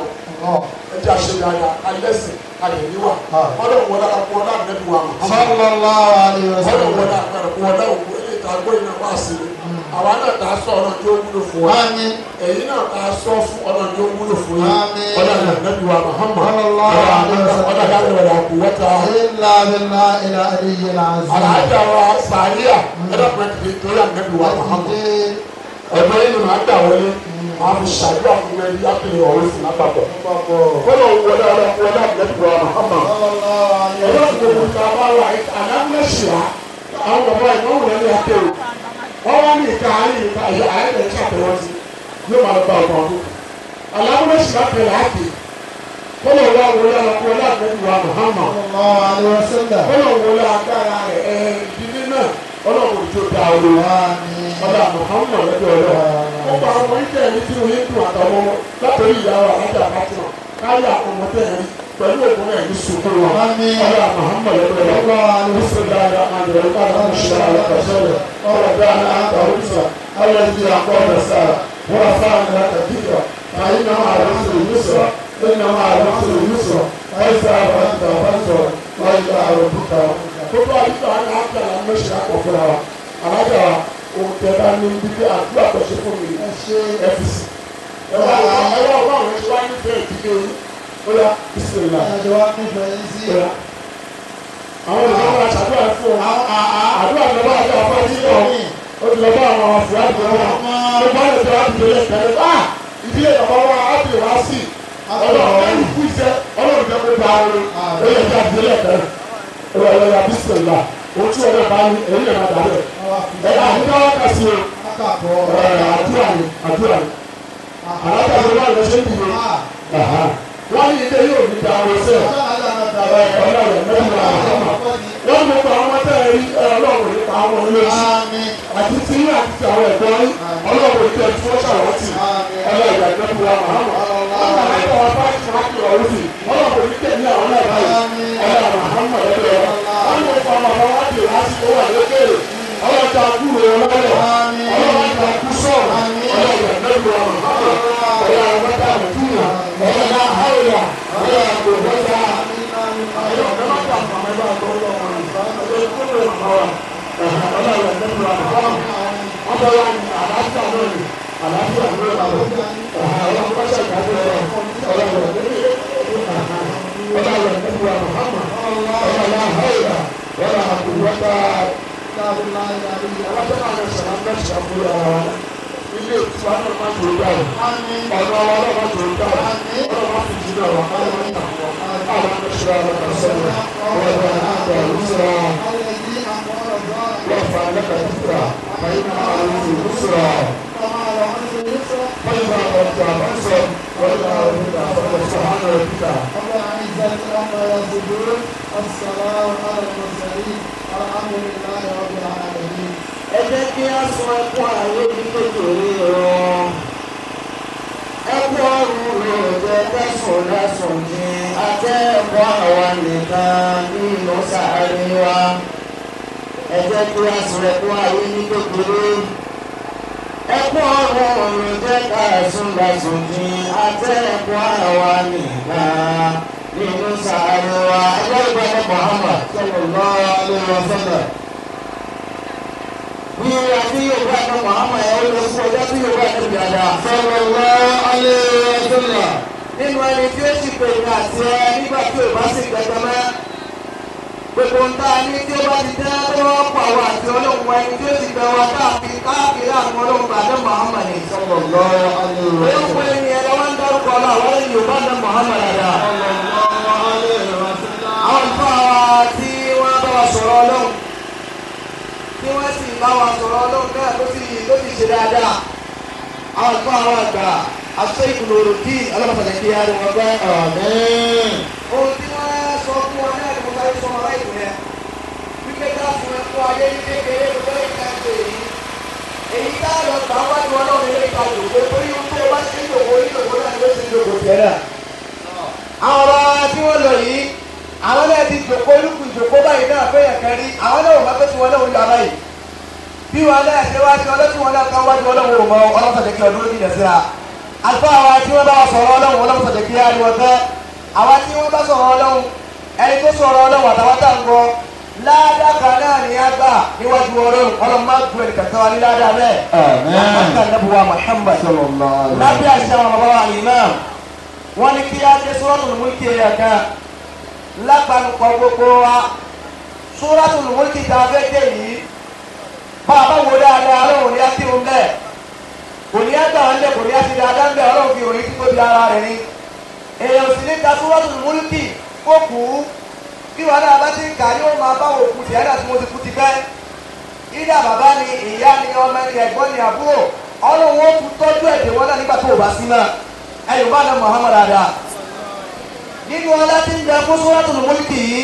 [SPEAKER 2] o ẹja ṣe dáadáa alẹ́sìn alẹ́ níwà ọlọ́run wọlé akọ ọlá nẹ́bí wa mọ̀
[SPEAKER 3] Sallallahu alaihi
[SPEAKER 2] ọlọ́run
[SPEAKER 3] wasallam.
[SPEAKER 2] wọlé akọ ọlá òkú ilé ìta gbọ́ iná wá sí i Àwa náà ta sọ ọ̀nà tí ó wúlò fún wa. Èyí náà ta sọ fún ọ̀nà tí ó wúlò fún yín. Ọ̀nà Ànábì wa Muhammad. Ọ̀nà dáhùn kò wọ́ta. Àlàájá wa sàríà ẹ̀dá pẹ̀lú torí Ànábì wa Muhammad. Ẹ̀gbọ́n yìí ni màá gbà wọlé. Màá fi ṣàdúrà fún ẹbí ápìlẹ̀ ọ̀rọ̀ fún lápapọ̀. Kọ́lọ̀ wọlé wọlé Ànábì wa Muhammad. Ẹ̀rọ gbogbo ta bá wà àlámẹ́sìá àwọn bàbá ìmọ̀ wọlé ní akéwì. Wọ́n wá ní ìka àárín ìka ẹ̀yà àárẹ̀ tí àtẹ̀wọ́n sí yóò máa lọ bá ọkọ̀ ọdún. Àlámẹ́sìá tẹ̀lé àkè. Kọ́lọ̀ wá wọlé wọlé Ànábì wa Muhammad. Kọ́lọ̀ wọlé agbára rẹ̀ ẹ̀ ìdílé náà ọlọ́run tó da olú. Ọlá Muhammad lọ́dọ̀ ọlọ́run. Ó gba ọmọ ìtẹ̀ ẹni tí mo yé dùn àtàwọn látòrí ìyá wa àlájà Fatima káyà ọmọ tẹ̀ ẹni pẹ̀lú ògùn náà ní sùkúrù wa. Ọlá Muhammad lọ́dọ̀ ọlọ́run. Bismillahir rahmanir rahim. Alhamdulillahi ọ̀rọ̀ àtàwùsà alẹ́bí àkọ́bẹ̀sà wọ́n fáwọn àtàkìkà fàyínà àrùsù yusra ìnà àrùsù yusra ẹ̀sà àbáńtà àbáńtà wáyé àrùbùkà. Gbogbo àdúgbò àwọn àgbàlá mẹ́sàn-án àpọ̀ fúnra wa alájà wa ohun tẹ bá ní bíbí àdúrà tó ṣe fún mi ẹ fi sí. Ẹ wá wá ẹ wá wá àwọn ẹṣin wá nífẹ̀ẹ́ ìdílé yín ó yá bísímìlà. Àwọn olùkọ́ wa ṣàdúrà fún ọ àdúrà lọ bá àjọ àfọ àti ìyọ̀ ó ti lọ bá àwọn afúrádì wọn ó bá lè tẹ àdúgbò lẹ́sẹ̀ ah ìdílé bàbá wa á bì wá sí ọlọ́run ẹ̀rù kú iṣẹ́ ọlọ́run jẹ́ kó bá a lọ ó yẹ kí àdúgbò lẹ́sẹ̀ ọlọ́run bísímìlà ojú ọ̀rẹ́ bá ní èyí lè má dà bẹ́ẹ̀ ẹ̀ àdúrà wá kà sí o àdúrà ni àdúrà ni àlàkà ló wà lọ́sẹ̀ ń dìde wọ́n ní ilé yóò ní da ọ̀sẹ̀ ọlọ́run mẹ́rin àhọ́mà wọ́n mú pa àwọn tẹ́ ẹ rí ọlọ́run nípa àwọn olóòtú àti tí yín àti tí àwọn ẹ̀gbọ́n yín ọlọ́run tẹ̀ tí wọ́n ṣàwọ́tì ọlọ́run ìgbàgbọ́ wa Muhammad wọ́n máa ń bá wọn bá ìfúnnákì ọ̀rọ̀ sí ọlọ́run ní tẹ̀lé àwọn náà báyìí ọlọ́run Muhammad ọlọ́run wọ́n mú pa àwọn bàbá wa dè wá sí owó àlókèrè ọlọ́run ta kúrò ọlọ́run ọlọ́run ta kú sọ̀rọ̀ ọlọ́run ìgbàgbọ́ wa Muhammad ọlọ́run wọ́tà mùtúnà ọlọ́run àhàwìlà ọlọ́run kò wọ́tà Ilé ìtura náà máa ń tòrò dáhùn. Ọ̀nà ọlọ́run máa ń tòrò dáhùn. Ọlọ́run máa ń fi jìnnà wá. Ọlọ́run máa ń tàkùn wá. Àwọn أشرى لك صدرك ووضعناك يسرا وارفع لك ذكرا فإن مع العسر يسرا فإذا فرغت فانصب وإلى ربك فارغب. سبحان ربك
[SPEAKER 3] رب العزة عما يصفون والسلام على المرسلين والحمد لله رب العالمين.
[SPEAKER 5] Ẹ jẹ́ kí a sọ ẹkún ayé ní kékeré o. Ẹkún ọ̀run ló jẹ́ kẹsùn lẹ́sùn ní akẹ́kọ̀ọ́ àwa nìkan nínú sáré wa. Ẹ jẹ́ kí a sọ ẹkún ayé ní kékeré. Ẹkún ọ̀run ló jẹ́ kẹsùn lẹ́sùn ní akẹ́kọ̀ọ́ àwa nìkan nínú sáré wa. Ẹgbẹ́ ìgbàlẹ̀ Muhammad sallallahu alaihi wasallam. Bí àti Yorùbá ní Muhammad ẹ̀ ó lọ fún ọjọ́ tí Yorùbá ní ìgbàdà.
[SPEAKER 3] Sallallahu alaihi wasallam.
[SPEAKER 5] Nínú ẹni tí ó sì pè ní àti ẹ nígbà tí ò bá sì gbẹgbẹ mọ́. Gbogbo ń tá a ní tí ó bá ti dá tó wọ́n pa àwọn àti ọlọ́run ẹni tí ó sì gbẹ wa káàkiri káàkiri àwọn ọlọ́run bàdé Muhammad ní.
[SPEAKER 3] Sallallahu alaihi
[SPEAKER 5] Ó ń
[SPEAKER 3] wasallam.
[SPEAKER 5] pè ní ẹ lọ́wọ́ ń dárúkọ ọlọ́ àwọn ẹni Yorùbá ní Muhammad dada.
[SPEAKER 3] Sallallahu alaihi wasallam.
[SPEAKER 5] Àwọn àlùfáà wa tí wọ́n bá wa sọ̀rọ̀ ọlọ́run tí wọ́n sì bá wa sọ̀rọ̀ ọlọ́run náà tó sì tó sì ṣe dáadáa. Àwọn àlùfáà wa àgbà Sheikh Nuruddin ọlọ́mọsàlẹ̀ kí á rí wọn gbẹ́.
[SPEAKER 3] Àmín.
[SPEAKER 5] Ohun tí wọ́n sọ fún wa náà ni mo sáré sọ wọn láìpẹ́ yẹn. Wípé ká fún ẹ fún ayé ní kékeré ló fẹ́ ká ṣe èyí. Èyí tá a lọ gbà wájú ọlọ́run ilé ìta jòkó torí ohun tó o bá ṣe ń jòkó ní jòkó náà ló ṣe ń jòkó tiẹ̀ náà. Àwọn ọba tí wọ́n lọ yìí, àwọn náà ti jòkó lùkù jòkó báyìí náà fẹ́yàn kan rí, àwọn náà ò máa pẹ́ tí wọ́n náà ń lọ báyìí. Bí wọn náà ṣe wájú ọlọ́tí wọn náà kan wájú ọlọ́run ò mọ ọlọ́run sọ̀jẹ̀ kí ọdún jìnà síra. Àlùfáà wa tí wọ́n bá wa sọ̀rọ̀ ọlọ́run ọlọ́run sọ̀jẹ̀ kí á rí wọn fẹ́. Àwa tí wọ́n bá sọ̀rọ̀ ọlọ́run ẹni tó sọ̀rọ̀ ọlọ́run àtàwọn tá à ń gbọ́ Ládàá kan náà ni a gbà níwájú Ọlọ́run. Ọlọ́run má ju ẹnì kankan wa ní ládàá bẹ́ẹ̀. Àmín. Ànábì wa Muhammad. Lábẹ́ àṣà àwọn bàbá wa imam, wọ́n ní kí á dé Suratul Mulki ẹ̀yà kan lápapọ̀ gbogbo wa. Suratul Mulki tá a fẹ́ dé yìí, bá a bá wo dáadáa, Ọlọ́run ní á kírun bẹ́ẹ̀, kò ní á gbà wọn lẹ̀, kò ní á ti dáadáa ń bẹ̀. Ọlọ́run fi òye títóbi ara rẹ̀ ni. Èèyàn sì ní ka Suratul Mulki kó kú bí wàhálà bá ti ń kà yóò máa bá òkú tí ẹ̀dá tí mo ti kú ti pẹ́. Ìdá bàbá ni, ìyá ni, ọmọ ni, ẹ̀gbọ́n ni, àbúrò, Ọlọ́run ó tún tọ́jú ẹ̀dẹ̀ wọn náà nígbà tó o bá sí náà. Ẹ̀yìn bá náà Muhammad ada nínú ọlá tí ń bẹ fún Suratul Mulki yìí,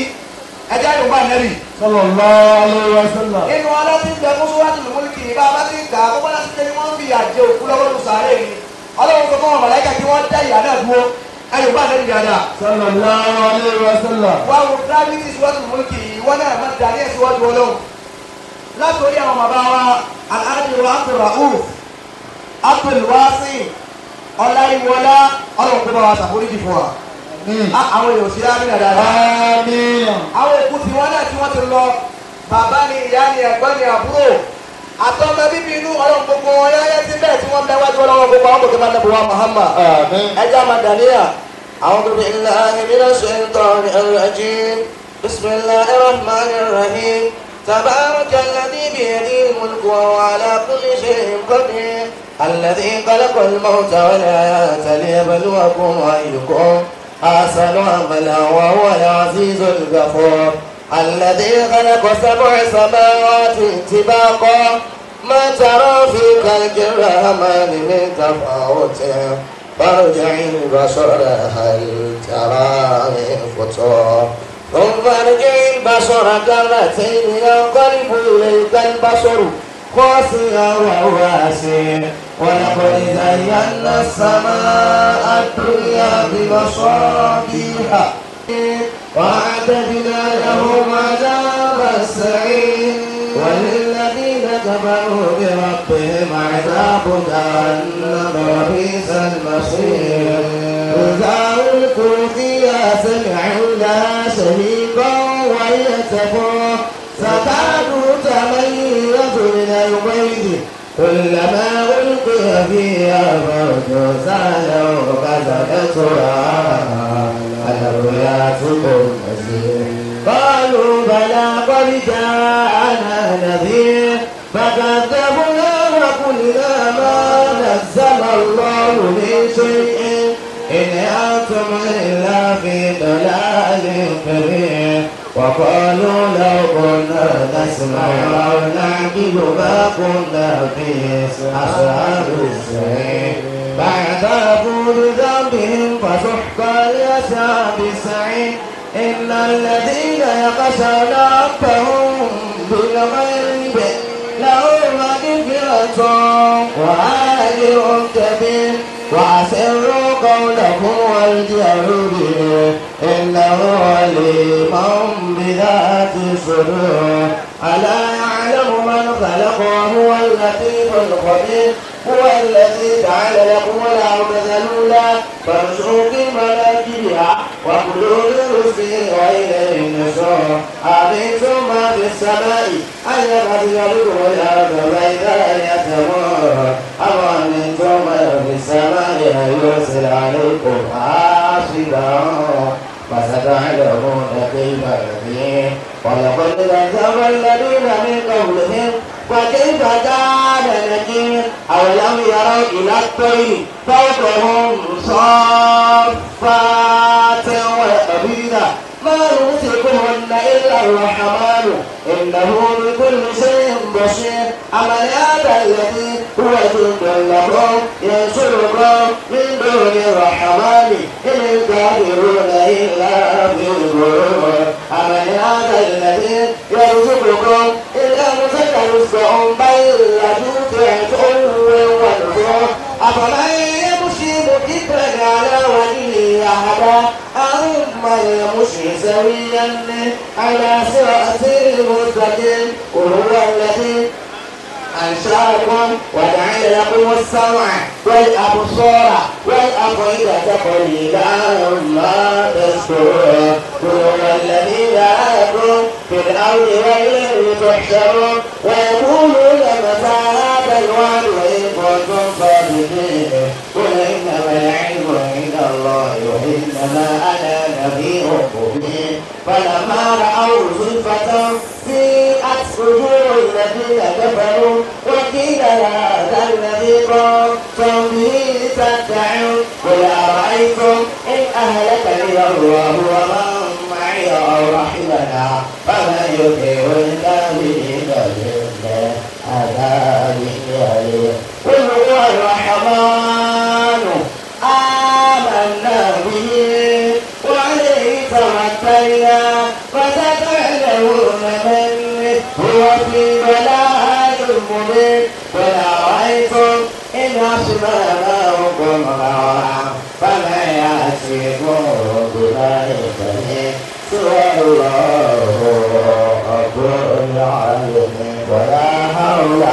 [SPEAKER 5] ẹjẹ́ àyùbá nẹ́rì.
[SPEAKER 3] Sallallahu alaihi wasallam.
[SPEAKER 5] Nínú ọlá tí ń bẹ fún Suratul Mulki yìí, bá a bá ti ń kà á, bó bá ti tẹ́lẹ̀ wọ́n fi àjẹ òkú lọ́wọ́ lù sàárè ni. Ọlọ́run sọ fún wọn màláíkà kí wọ́n dá ìyá náà dúró. Ẹ̀yìn bá nẹ́rì dáadáa.
[SPEAKER 3] Sallallahu alaihi wasallam.
[SPEAKER 5] Wá wo gravity Suratul Mulki yìí, wọ́n náà máa dàní ẹ̀ síwájú Ọlọ́run. Látòrí àwọn bàbá wa Alhaji wa Abdulrauf Abdulwasi Ọláyíwọlá, Ọlọ́run kó bá wa ṣàforíjì fún wa. Àwọn èèyàn sí àmì dáadáa. Àwọn òkú tí wọ́n náà tí wọ́n ti lọ, bàbá ni, ìyá ni, ẹ̀gbọ́n ni, àbúrò, àtọ́mọ bíbí inú, Ọlọ́run gbogbo wọn yáyá sí bẹ́ẹ̀ tí wọ́n bẹ wájú Ọlọ́run gbogbo àwọn kòkè máa nẹ́bù wa Muhammad. Ẹjẹ́ àmàdàníyà.
[SPEAKER 4] أعوذ بالله من الشيطان الرجيم. بسم الله الرحمن الرحيم. تبارك الذي بيده الملك وهو على كل شيء قدير، الذي خلق الموت والحياة ليبلوكم أيكم أحسن عملا وهو العزيز الغفور. الذي خلق 7 سماوات طباقا ما ترى في خلق الرحمن من تفاوت، فارجع البصر هل ترى من فطور، ثم ارجع البصر كرتين ينقلب إليك البصر خاسئا وهو حسير. ولقد زينا السماء الدنيا بمصابيح وأعتدنا لهم عذاب السعير. وللذين كفروا بربهم عذاب جهنم وبئس المصير. إذا ألقوا فيها سمعوا لها شهيقا وهي تفور، تكاد تميز من الغيظ، كلما ألقي فيها فوج سألهم خزنتها ألم يأتكم نذير؟ قالوا بلى قد جاءنا نذير فكذبنا وقلنا ما نزل الله من شيء إن أنتم إلا في ضلال كبير. وقالوا لو كنا نسمع أو نعقل ما كنا في أصحاب السعير. فاعترفوا بذنبهم فسحقا لأصحاب السعير. إن الذين يخشون ربهم بالغيب لهم مغفرة وأجر كبير. وأسروا قولكم واجهروا به إنه عليم بذات الصدور. ألا يعلم من خلق وهو اللطيف الخبير. هو الذي جعل لكم الأرض ذلولا فامشوا في مناكبها وكلوا من رزقه وإليه النشور. أأمنتم من في السماء أن يخسف بكم الأرض فإذا هي تمور؟ أم أمنتم من في السماء أن يرسل عليكم حاصبا فستعلمون كيف نذير. ولقد كذب الذين من قبلهم وكيف كان نكير. أولم يروا إلى الطير فوقهم صافات ويقبضن ما يمسكهن إلا الرحمن إنه بكل شيء بصير. أمن هذا الذي هو جند لكم ينصركم من دون الرحمن إن الكافرون إلا في غرور. أمن هذا الذي يرزقكم إن أمسك رزقهم بل لجوا في عتو ونفور. أفمن يمشي مكبا على وجهه أهدى أمن يمشي سويا على صراط مستقيم. قل هو الذي أنشأكم وجعل لكم السمع والأبصار والأفئدة قليلا ما تشكرون. قل هو الذي ذرأكم في الأرض وإليه تحشرون ويقولون متى هذا الوعد إن كنتم صادقين. قل إنما العلم عند الله وإنما أنا نذير مبين. فلما رأوا زلفة سيئت وجوه الذين كفروا وقيل هذا الذي كنتم به تدعون. قل أرأيتم إن أهلكني الله ومن معي أو رحمنا فمن يطيع الكافرين من عذاب أليم. قل هو الرحمن آمنا به وعليه توكلنا فستعلمون من هو في ضلال مبين. قل أرأيتم إن أصبح ماؤكم غورا فمن يأتيكم بماء معين سوى الله رب العالمين. ولا حول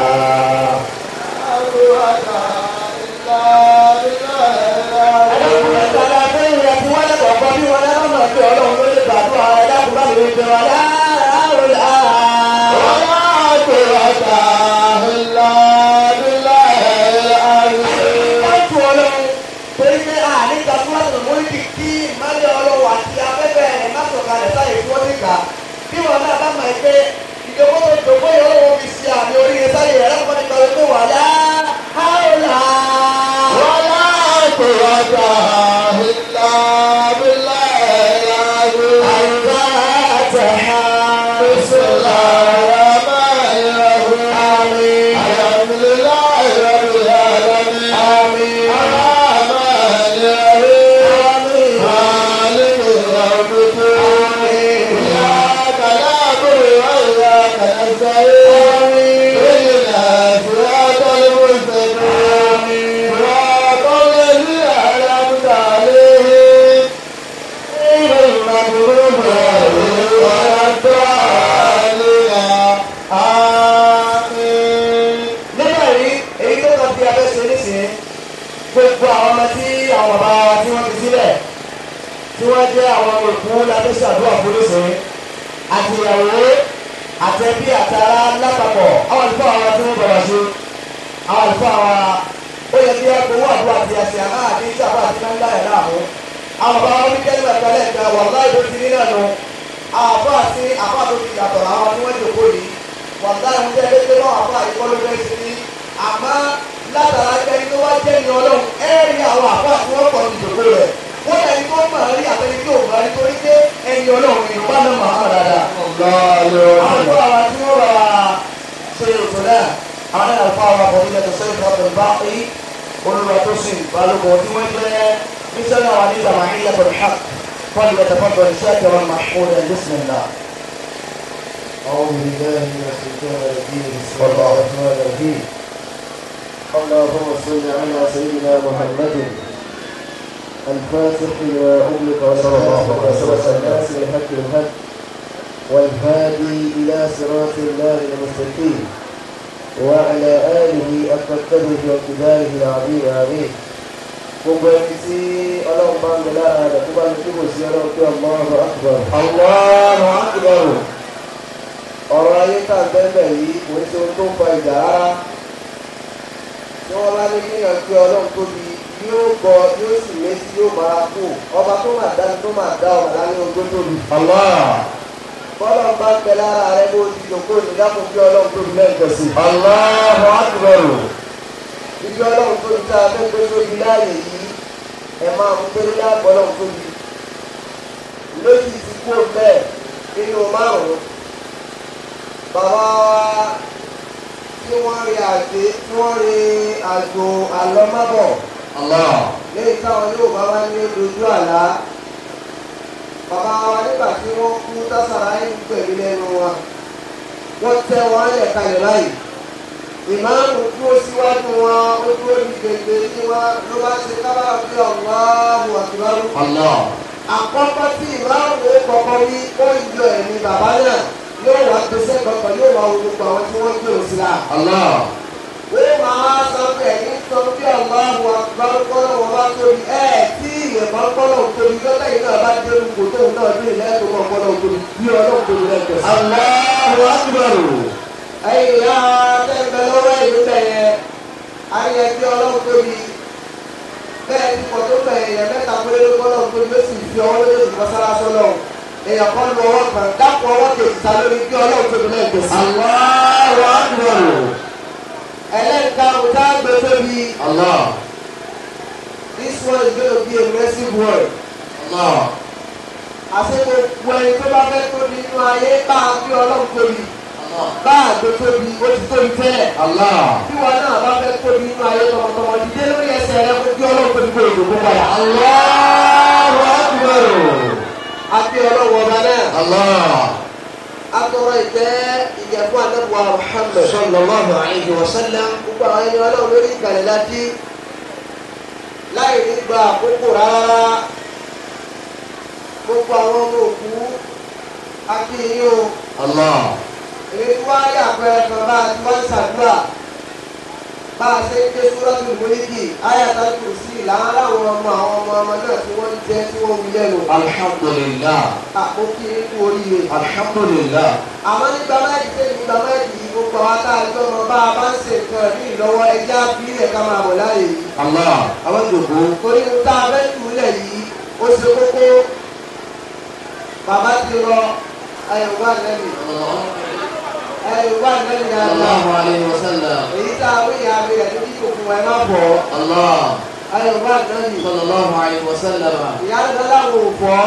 [SPEAKER 5] bí wọn náà bá mọ̀ pé ìjọba tó jòkó yìí ọlọ́wọ́ fi ṣe àmì oríire sáyé rẹ̀ láti wọ́n ti kọ́ pé wà lá áwòlá.
[SPEAKER 3] Wala quwwata illa billahi al-azim.
[SPEAKER 4] Al-Fatiha.
[SPEAKER 3] Bismillahir-rahmanir-rahim.
[SPEAKER 4] Àmín.
[SPEAKER 3] Alhamdulillahi rabbil alamin.
[SPEAKER 4] Àmín.
[SPEAKER 3] Ar-rahmanir-rahim.
[SPEAKER 4] Àmín.
[SPEAKER 3] Maliki yawmiddin.
[SPEAKER 4] Àmín.
[SPEAKER 3] Iyyaka na'budu wa iyyaka nasta'in. Ihdina siratal mustaqim. Siratal ladzina an'amta 'alayhim. Ghayril maghdubi 'alayhim waladdallin. Àmín.
[SPEAKER 5] Nígbà yìí èyí tó kàn fi abẹ́ ṣe nísìnyí gbogbo àwọn ọmọ tí àwọn bàbá wa tí wọ́n fi sílẹ̀ tí wọ́n jẹ́ àwọn ọmọ òkú lábẹ́ ṣàdúrà fún nísìnyí àti ìyàwó àtẹbí àtàrà lápapọ̀ àwọn àlùfáà wa tí wọ́n bọ̀rọ̀ ṣe àwọn àlùfáà wa ó yẹ kí agbowó àdúrà àti àṣẹ àmà àti ìṣàbà àti máa ń dá ẹ̀ láàmú àwọn bàbá wọn ní kẹ́lí ẹ̀ka lẹ́ẹ̀ka wà láì tó ti ní náà nù àwọn àfáà àti àfáà tó ti yàtọ̀ làwọn tí wọ́n jòkó yìí wà láì ń jẹ́ pé báwọn àfáà yìí kọ́ ló fẹ́ ṣe ní àmọ́ látara ẹni tó wá jẹ́ ní ọlọ́run ẹ rí àwọn àfáà tí wọ́n pọ̀ ní ìjòkó rẹ̀ wọ́n yẹ ẹni tó mọ̀ rí àtẹni tó mọ̀ rí torí pé ẹni ọlọ́run ni bá náà mọ̀ á dáadáa. Àwọn àlùfáà wa tí wọ́n bá wa ṣe ètò náà àwọn náà àlùfáà wa kò ní jẹ́ tó sẹ́yìn fún ọ̀pẹ̀ bá rí olùwà tó sì balùwẹ̀ tí wọ́n jẹ́ mísọ́nà wa ní Jama'iyyatul Haqq فليتفضل شاكرا محمودا بسم الله.
[SPEAKER 6] أعوذ بالله من الشيطان الرجيم. بسم الله الرحمن الرحيم. اللهم صل على سيدنا محمد الفاتح لما أغلق والناس الحق بالحق والهادي إلى صراط الله المستقيم وعلى آله حق قدره وامتداره العظيم. آمين. Gbogbo ẹni tí ọlọ́run bá ń bẹ lára rẹ̀ tó bá ní kí kò sí ọlọ́run pé Allahu Akbar.
[SPEAKER 5] Allahu Akbar.
[SPEAKER 6] Ọ̀rọ̀ ayé tà ń bẹ́ẹ̀ yìí kò ní ṣe ohun tó ń fa ìjà rárá. Tí wọ́n bá ní kíyàn pé ọlọ́run tóbi yóò gbọ́ yóò sì létí yóò mara kú. Ọba tó máa dá tó máa dá ọmọ láyé ogó tóbi.
[SPEAKER 5] Allah.
[SPEAKER 6] Bọ́lá ń bá ń bẹ lára rẹ̀ bó ti jòkó ní dákun pé ọlọ́run tóbi lẹ́ẹ̀kan sí.
[SPEAKER 5] Allahu Akbar.
[SPEAKER 6] Ibi ọlọ́run tóbi tá a fẹ́ gbé sóbi láàyè yìí ẹ máa mú pé láàbọ̀ ọlọ́run tóbi. Lójì ti kú bẹ́ẹ̀ nínú márùn-ún. Bàbá wa tí wọ́n rin àjò tí wọ́n rin àjò àlọ́mábọ̀.
[SPEAKER 5] Allah.
[SPEAKER 6] Lẹ́yìn táwọn yóò bá wá ní dojú àlá. Bàbá wa nígbà tí wọ́n kú tásàrà ń pẹ̀lú lẹ́nu wa. Wọ́n tẹ́ wọn lẹ̀ kalẹ̀ báyìí. Ìmáàmù dúró síwájú wọn, ó dúró ní gbègbè ní wọn ló bá ṣe kábàárà pé Allahu Akbar.
[SPEAKER 5] Allah.
[SPEAKER 6] Àkọ́kọ́ tí ìmáàmù ó kọ́kọ́ wí, ó yọ ẹ̀mí bàbá náà yóò wá gbèsè kankan yóò wá wo gbogbo àwọn tí wọ́n gbé òsì la.
[SPEAKER 5] Allah.
[SPEAKER 6] máa sọ pé ẹ̀yin sọ bí Allahu Akbar kọ́lọ́ wọn bá tóbi ẹ̀ tí ìyẹ̀fọ́ kọ́lọ́ tóbi lọ́tẹ̀ yìí náà bá dé olùkó tóun náà dé lẹ́tọ̀ọ́ kọ́ kọ́lọ́ tóbi bí ọlọ́run tóbi lẹ́tọ̀ọ́ sí.
[SPEAKER 4] Allahu Akbar.
[SPEAKER 6] Ẹ̀yin ìyá tẹ́gbẹ́ lọ́wọ́ ìlú bẹ̀yẹ ayé bí ọlọ́run tóbi bẹ́ẹ̀ ti pọ̀ tó bẹ̀yẹ yẹn mẹ́ta péré ló kọ́lọ́ tóbi ó sì fi ọwọ́ lójú mọ́sálásọ́ lọ èèyàn kan lu ọwọ́ kan dákun ọwọ́ kejì ta lórí bí ọlọ́run tóbi lẹ́tọ̀ọ́ sí.
[SPEAKER 4] Allahu Akbar.
[SPEAKER 6] Ẹlẹ́karùn-ún tá a gbé tóbi.
[SPEAKER 4] Allah.
[SPEAKER 6] This one is going to be a massive word.
[SPEAKER 4] Allah.
[SPEAKER 6] Àṣé gbogbo ẹni tó bá fẹ́ tóbi nínú ayé bá a gbé ọlọ́run tóbi. Bá a gbé tóbi, ó ti tóbi tẹ́lẹ̀.
[SPEAKER 4] Allah.
[SPEAKER 6] Bí wọn náà bá fẹ́ tóbi nínú ayé tọmọtọmọ dìde lórí ẹsẹ̀ rẹ kó gbé ọlọ́run tóbi kó lè kó padà.
[SPEAKER 4] Allahu Akbar.
[SPEAKER 6] A gbé ọlọ́run ọba náà.
[SPEAKER 4] Allah.
[SPEAKER 6] Atọrọ ìtẹ́ ìyẹ̀fún àdàbọ̀ Muhammad.
[SPEAKER 4] Sallallahu alayhi wa sallam.
[SPEAKER 6] Gbogbo àwọn ẹni ọlọ́run lórí ìkàlẹ̀ láti láì ní gba àkókò rárá. Gbogbo àwọn ọmọ òkú akínyìn o.
[SPEAKER 4] Allah.
[SPEAKER 6] Èmi tí wọ́n á rí àpẹẹrẹ kan bá a ti wọ́n ń ṣàdúrà. Bá a ṣe ń ké Suratul Mulki, Ayatul Kursi, làwọn aláwọ̀ ọmọ àwọn ọmọ ọmọ náà tí wọ́n ń jẹ́ tí wọ́n wí lẹ́nu.
[SPEAKER 4] Alhamdulillah.
[SPEAKER 6] Àpò kí n kú oríire.
[SPEAKER 4] Alhamdulillah.
[SPEAKER 6] Àmọ́ nígbà máìkì tẹ́lẹ̀ nígbà máìkì yìí gbogbo àwọn tá a jọ mọ bá a bá ń ṣe nǹkan ní ìlọ́wọ́ ẹja bílẹ̀ ká máa bọ̀ láàyè yìí.
[SPEAKER 4] Allah. Àwọn ìjòkó.
[SPEAKER 6] Torí ohun tá a fẹ́ tùlẹ̀ yìí ó ṣe kókó. Bàbá ti lọ ayọ̀wá nẹ́bì. Ayọ̀wá nẹ́bì dáadáa.
[SPEAKER 4] Sallallahu alayhi wa sallam.
[SPEAKER 6] Èyí tá a wí ìyá mi rẹ̀ ní kíkò fún ẹ má bọ̀.
[SPEAKER 4] Allah.
[SPEAKER 6] Ayọ̀wá nẹ́bì.
[SPEAKER 4] Sallallahu alayhi wa sallam.
[SPEAKER 6] Ìyá rẹ̀ láwọn ò fọ́.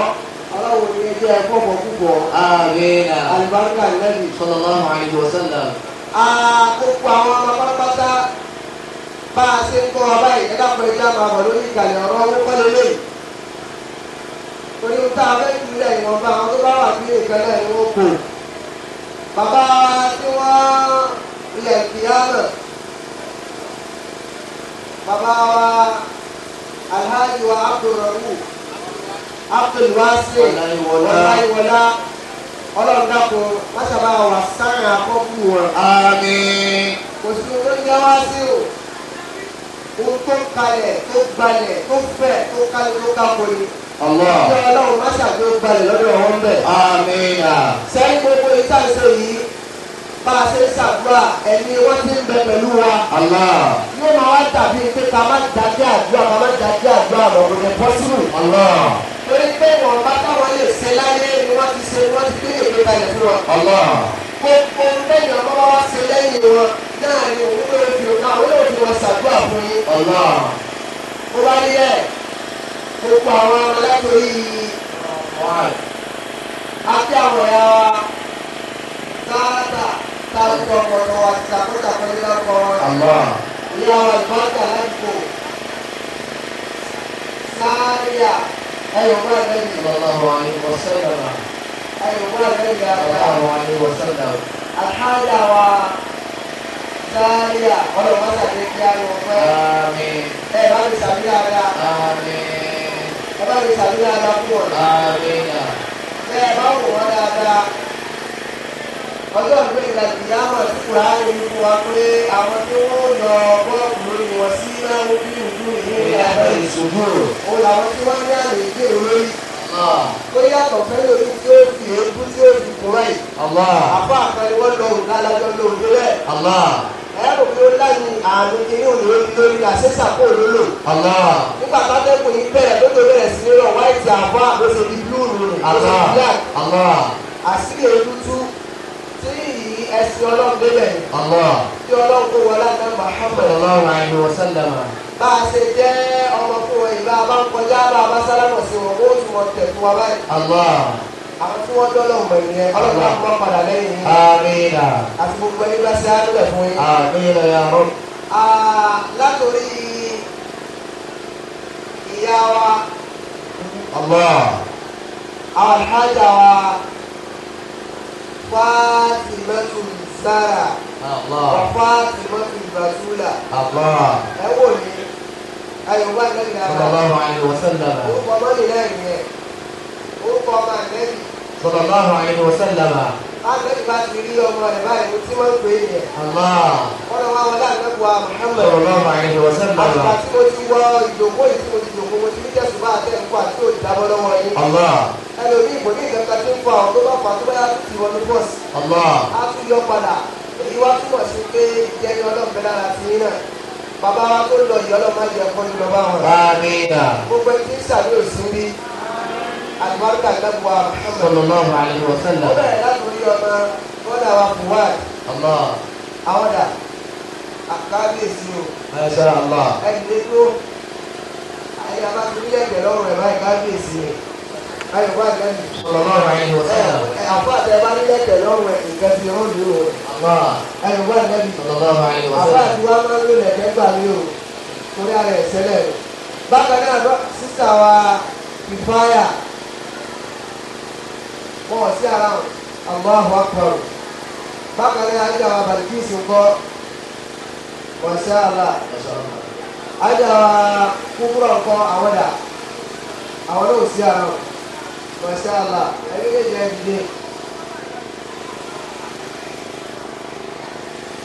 [SPEAKER 6] Ọlọ́run ní ẹjẹ́ ẹ̀kọ́ fọ́ púpọ̀.
[SPEAKER 4] Àmín.
[SPEAKER 6] Àlùbáríkà nẹ́bì.
[SPEAKER 4] Sallallahu alayhi wa sallam.
[SPEAKER 6] Gbogbo àwọn ọmọ pátápátá bá a ṣe ń kọ́ ọ báyìí ẹ dákun ẹjẹ́ àmọ́ àbọ̀ lórí ìkàlẹ̀ ọ̀rọ̀ owó kọ́ lélẹ́yìí. Torí ohun tá a fẹ́ jùlẹ̀ ìwọ̀nba àwọn tó bá wà ní ìkan náà ni wọ́n kò. Bàbá tí wọ́n ilẹ̀ kìíyàmọ̀. Bàbá wa Alhaji wa Abdulrahu Abdulwasi Ọláyíwọlá Ọlọ́run dákun máṣàbá wà sáyìn àkọ́kù wọn.
[SPEAKER 4] Àmín.
[SPEAKER 6] Kò sí ohun tó ń jẹ́ wá sí o. Ohun tó kalẹ̀ tó gbalẹ̀ tó fẹ̀ tó kalẹ̀ tó kápò ni.
[SPEAKER 4] Allah.
[SPEAKER 6] Kí Ọlọ́run má ṣàgbé gbalẹ̀ lọ́dọ̀ wọn bẹ̀.
[SPEAKER 4] Àmín.
[SPEAKER 6] Sẹ́yìn gbogbo ìtànṣe yìí bá a ṣe ń ṣàdúrà ẹ̀mí wọ́n ti ń bẹ pẹ̀lú wa.
[SPEAKER 4] Allah.
[SPEAKER 6] Yóò máa wá dàbí pé ká má dájẹ́ àdúrà ká má dájẹ́ àdúrà mọ̀ kò ní pọ́sibù.
[SPEAKER 4] Allah.
[SPEAKER 6] Torí pé wọ́n bá táwọn lè ṣe láyé ni wọ́n ti ṣe wọ́n ti gbé èdè kalẹ̀ fún wọn.
[SPEAKER 4] Allah.
[SPEAKER 6] Gbogbo lẹ́yìn ọmọ bá wá ṣe lẹ́yìn wọn náà ni òun ló fi òun ló fi wọn ṣàdúrà fún yín.
[SPEAKER 4] Allah.
[SPEAKER 6] Mo bá rí ẹ̀ gbogbo àwọn ọmọ látòrí àti àwọn ẹ̀yà wa sáátà táwọn ọkọ̀ wa ti ṣàkóso lọ́kọ̀
[SPEAKER 4] Allah.
[SPEAKER 6] ìyá wa ìbáta ládùúgbò sáárìà ẹ̀yọ̀mọ́ ẹ̀lẹ́yìn
[SPEAKER 4] Sallallahu alayhi wa sallam.
[SPEAKER 6] ẹ̀yọ̀mọ́ ẹ̀lẹ́yìn dáadáa
[SPEAKER 4] Sallallahu alayhi wa sallam.
[SPEAKER 6] alhájà wa sáárìà ọlọ́mọ́sàdé kí á yọ pẹ́
[SPEAKER 4] Àmín.
[SPEAKER 6] ẹ̀ bá mi sàmì dáadáa
[SPEAKER 4] Àmín.
[SPEAKER 6] ẹ bá mi sàmì dáadáa fún wọn.
[SPEAKER 4] Àmín.
[SPEAKER 6] Bẹ́ẹ̀ bá wò wọ́n dáadáa ọjọ́ ìgbé ìlàjì yámọ̀ tí Kùránì ń fún wa pé àwọn tí wọ́n lọ bọ́ọ̀lù lórí wọn sí máa ń bí ìlú ìlú ìlànà
[SPEAKER 4] Ìṣubú.
[SPEAKER 6] òun làwọn tí wọ́n ní àmì ìgbèrò lórí
[SPEAKER 4] Allah.
[SPEAKER 6] tó yàtọ̀ fẹ́ lórí tí ó fi èébú tí ó fi kúrọ̀ yìí
[SPEAKER 4] Allah.
[SPEAKER 6] àfọ àkànni wọ́n lọ òun lálájọ́ lóhùn délẹ̀
[SPEAKER 4] Allah.
[SPEAKER 6] ẹ̀rọ pé ó láyé àmì kìíní òun lórí lórí àṣẹ́sà kó lólò
[SPEAKER 4] Allah.
[SPEAKER 6] nígbà tátẹ́kùn yìí bẹ̀rẹ̀ tó tó bẹ̀rẹ̀ sí ní lọ wáìtì àfọ àbóṣe di blue nù ní bó ṣe di black
[SPEAKER 4] Allah.
[SPEAKER 6] àṣírí ètútú tí yìí ẹsìn ọlọ́run débẹ̀
[SPEAKER 4] Allah.
[SPEAKER 6] tí ọlọ́run kó wọlé àná Muhammad
[SPEAKER 4] Sallallahu alayhi wa sallam.
[SPEAKER 6] bá a ṣe jẹ́ ọmọ fún wọn ìbá a bá ń kọjá bá a bá sálámọ̀ sí wọn ó tún wọn tẹ̀ fún wa báyìí
[SPEAKER 4] Allah.
[SPEAKER 6] àwọn tí wọ́n dọ́lọ̀ mọ̀ ìyẹn ọlọ́run bá kọ́ padà lẹ́yìn yín
[SPEAKER 4] Àmín.
[SPEAKER 6] àti gbogbo ẹni bá ṣe á lẹ̀ fún yín.
[SPEAKER 4] Àmín ya Rabb.
[SPEAKER 6] Látòrí ìyá wa
[SPEAKER 4] Allah.
[SPEAKER 6] àwọn alhaja wa Fatimatu Zara
[SPEAKER 4] Allah.
[SPEAKER 6] Fatimatu Batula
[SPEAKER 4] Allah.
[SPEAKER 6] ẹ wò ní ayọ̀wá lẹ́yìn dáadáa
[SPEAKER 4] Sallallahu alayhi wa sallam.
[SPEAKER 6] orúkọ ọmọ mi lẹ́yìn yẹn orúkọ ọmọ àlẹ́yìn
[SPEAKER 4] Sallallahu alayhi wa sallam.
[SPEAKER 6] bá Báńkì bá ti rí ọmọ rẹ̀ báyìí tí wọ́n ń pè é yẹn. Wọ́n lọ wá wọlé àgbẹ̀wò Muhammad. Àtìgbà tí mo ti wọ ìjòkó yìí tí mo ti jòkó mo ti ní tẹ̀sùn bá àtẹ̀ nǹkan àti òdìdábọ́ lọ́wọ́ yín. Ẹlòmíì kò ní ìkankan tí ń fa ọ̀ tó bá fà tó bá yá ti wọnú bọ́ọ̀sì. Á tún yọ padà. Èyí wá túmọ̀ sí pé ìjẹni ọlọ́ọ̀fẹ́ lára ti yín náà. Bàbá wa tó lọ yìí ọlọ́ọ̀ má jẹ ẹ̀kọ́ ní lọ́ba wọn. Gbogbo ẹni tí ń ṣàdúró sí rí àlùbáríkà lẹ́bùwà Muhammad.
[SPEAKER 4] Sallallahu alaihi wa sallam.
[SPEAKER 6] Ó bẹ̀rẹ̀ láti orí ọmọ bọ́dà wa Fuad. Àwọn dà àkábíyèsí o.
[SPEAKER 4] Masha Allah.
[SPEAKER 6] Ẹni lé tó ayé a bá ti rí ẹ̀jẹ̀ lọ́rùn rẹ̀ báyìí kábíyèsí rẹ̀. Ayọ̀ wá lẹ́nu.
[SPEAKER 4] Sallallahu alaihi wa sallam.
[SPEAKER 6] Àfọ àtẹ bá rí ẹ̀jẹ̀ lọ́rùn rẹ̀ nǹkan ti rán lù ú. Ayọ̀ wá lẹ́nu.
[SPEAKER 4] Sallallahu alaihi wa
[SPEAKER 6] Àfọ
[SPEAKER 4] sallam.
[SPEAKER 6] àti wa máa ń lò lẹ̀kẹ́ gbà mí o. Torí ara ẹ̀ sẹ́lẹ̀ rẹ̀. Bákan náà sísà wa Kìfáyà wọn ò sí ara wọn. Allahu Akbar. Bákan náà ajá wa Balikisi ńkọ́. Masha Allah. Ajá wa Kúkúrọ̀ ńkọ́ àwọn dà. Àwọn náà ò sí ara wọn. Masha Allah. Ẹni méjì ẹ dìde.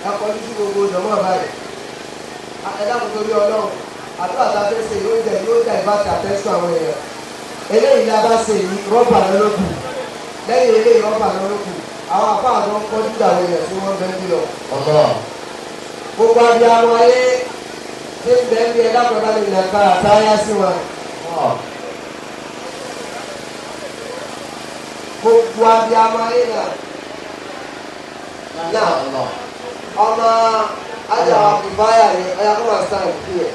[SPEAKER 6] Ẹ kọjú sí gbogbo ìjọba báyìí. Ẹ dákun torí Ọlọ́run. Àdúrà tá a fẹ́ ṣe yóò jẹ yóò jẹ ìbátan àtẹ́sùn àwọn èèyàn. Eléyìí la bá ṣe yìí rọ́bà lọ́lọ́kù. Lẹ́yìn eléyìí rọ́bà lọ́lọ́kù. Àwọn àpá àwọn ń kọjú àwọn èèyàn tí wọ́n bẹ́ẹ̀ bí lọ. Gbogbo abiyamọ ayé tí ń bẹ́ẹ̀ bí ẹ dákun bá lè nàka àtàyà sí wọn. Gbogbo abiyamọ ayé náà. Náà ọmọ ajá wa kìfáyà ni ọyà kó máa sáà kí ẹ.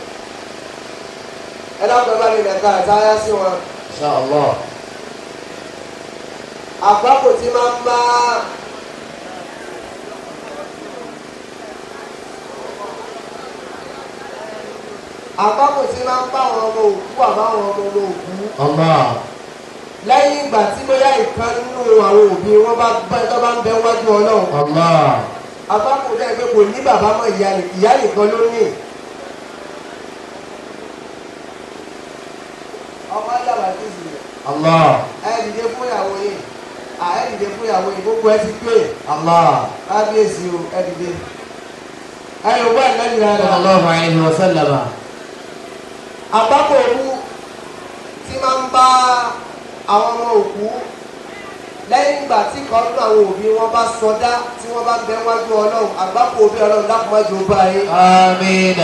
[SPEAKER 6] Ẹ dákun bá lè nàka àtàyà sí wọn.
[SPEAKER 4] Insha Allah.
[SPEAKER 6] Àgbákò tí máa ń bá àgbákò tí máa ń bá àwọn ọmọ òkú àbáwọn ọmọ ọmọ òkú. Lẹ́yìn ìgbà tí bóyá ìkan nínú àwọn òbí wọn bá bá tó bá ń bẹ wájú Ọlọ́run. Àgbákò dẹ́ pé kò ní bàbá mọ́ ìyá nìkan ló ní. Ọmọ ajábà ti sì rẹ̀. Ẹ dìde fún ìyàwó yìí. Ẹ dìde fún ìyàwó yìí gbogbo ẹ ti pé. Kábíyèsí o ẹ dìde. Ẹ yóò wá ìlẹ́yìn rẹ̀.
[SPEAKER 4] Sallallahu alaihi wa sallam.
[SPEAKER 6] Àgbákò òkú tí máa ń bá àwọn ọmọ òkú lẹ́yìn ìgbà tí kan nínú àwọn òbí wọn bá sọdá tí wọ́n bá ń bẹ wájú Ọlọ́run àgbákò òbí Ọlọ́run dákun má jẹ́ ó bá yín.
[SPEAKER 4] Àmín.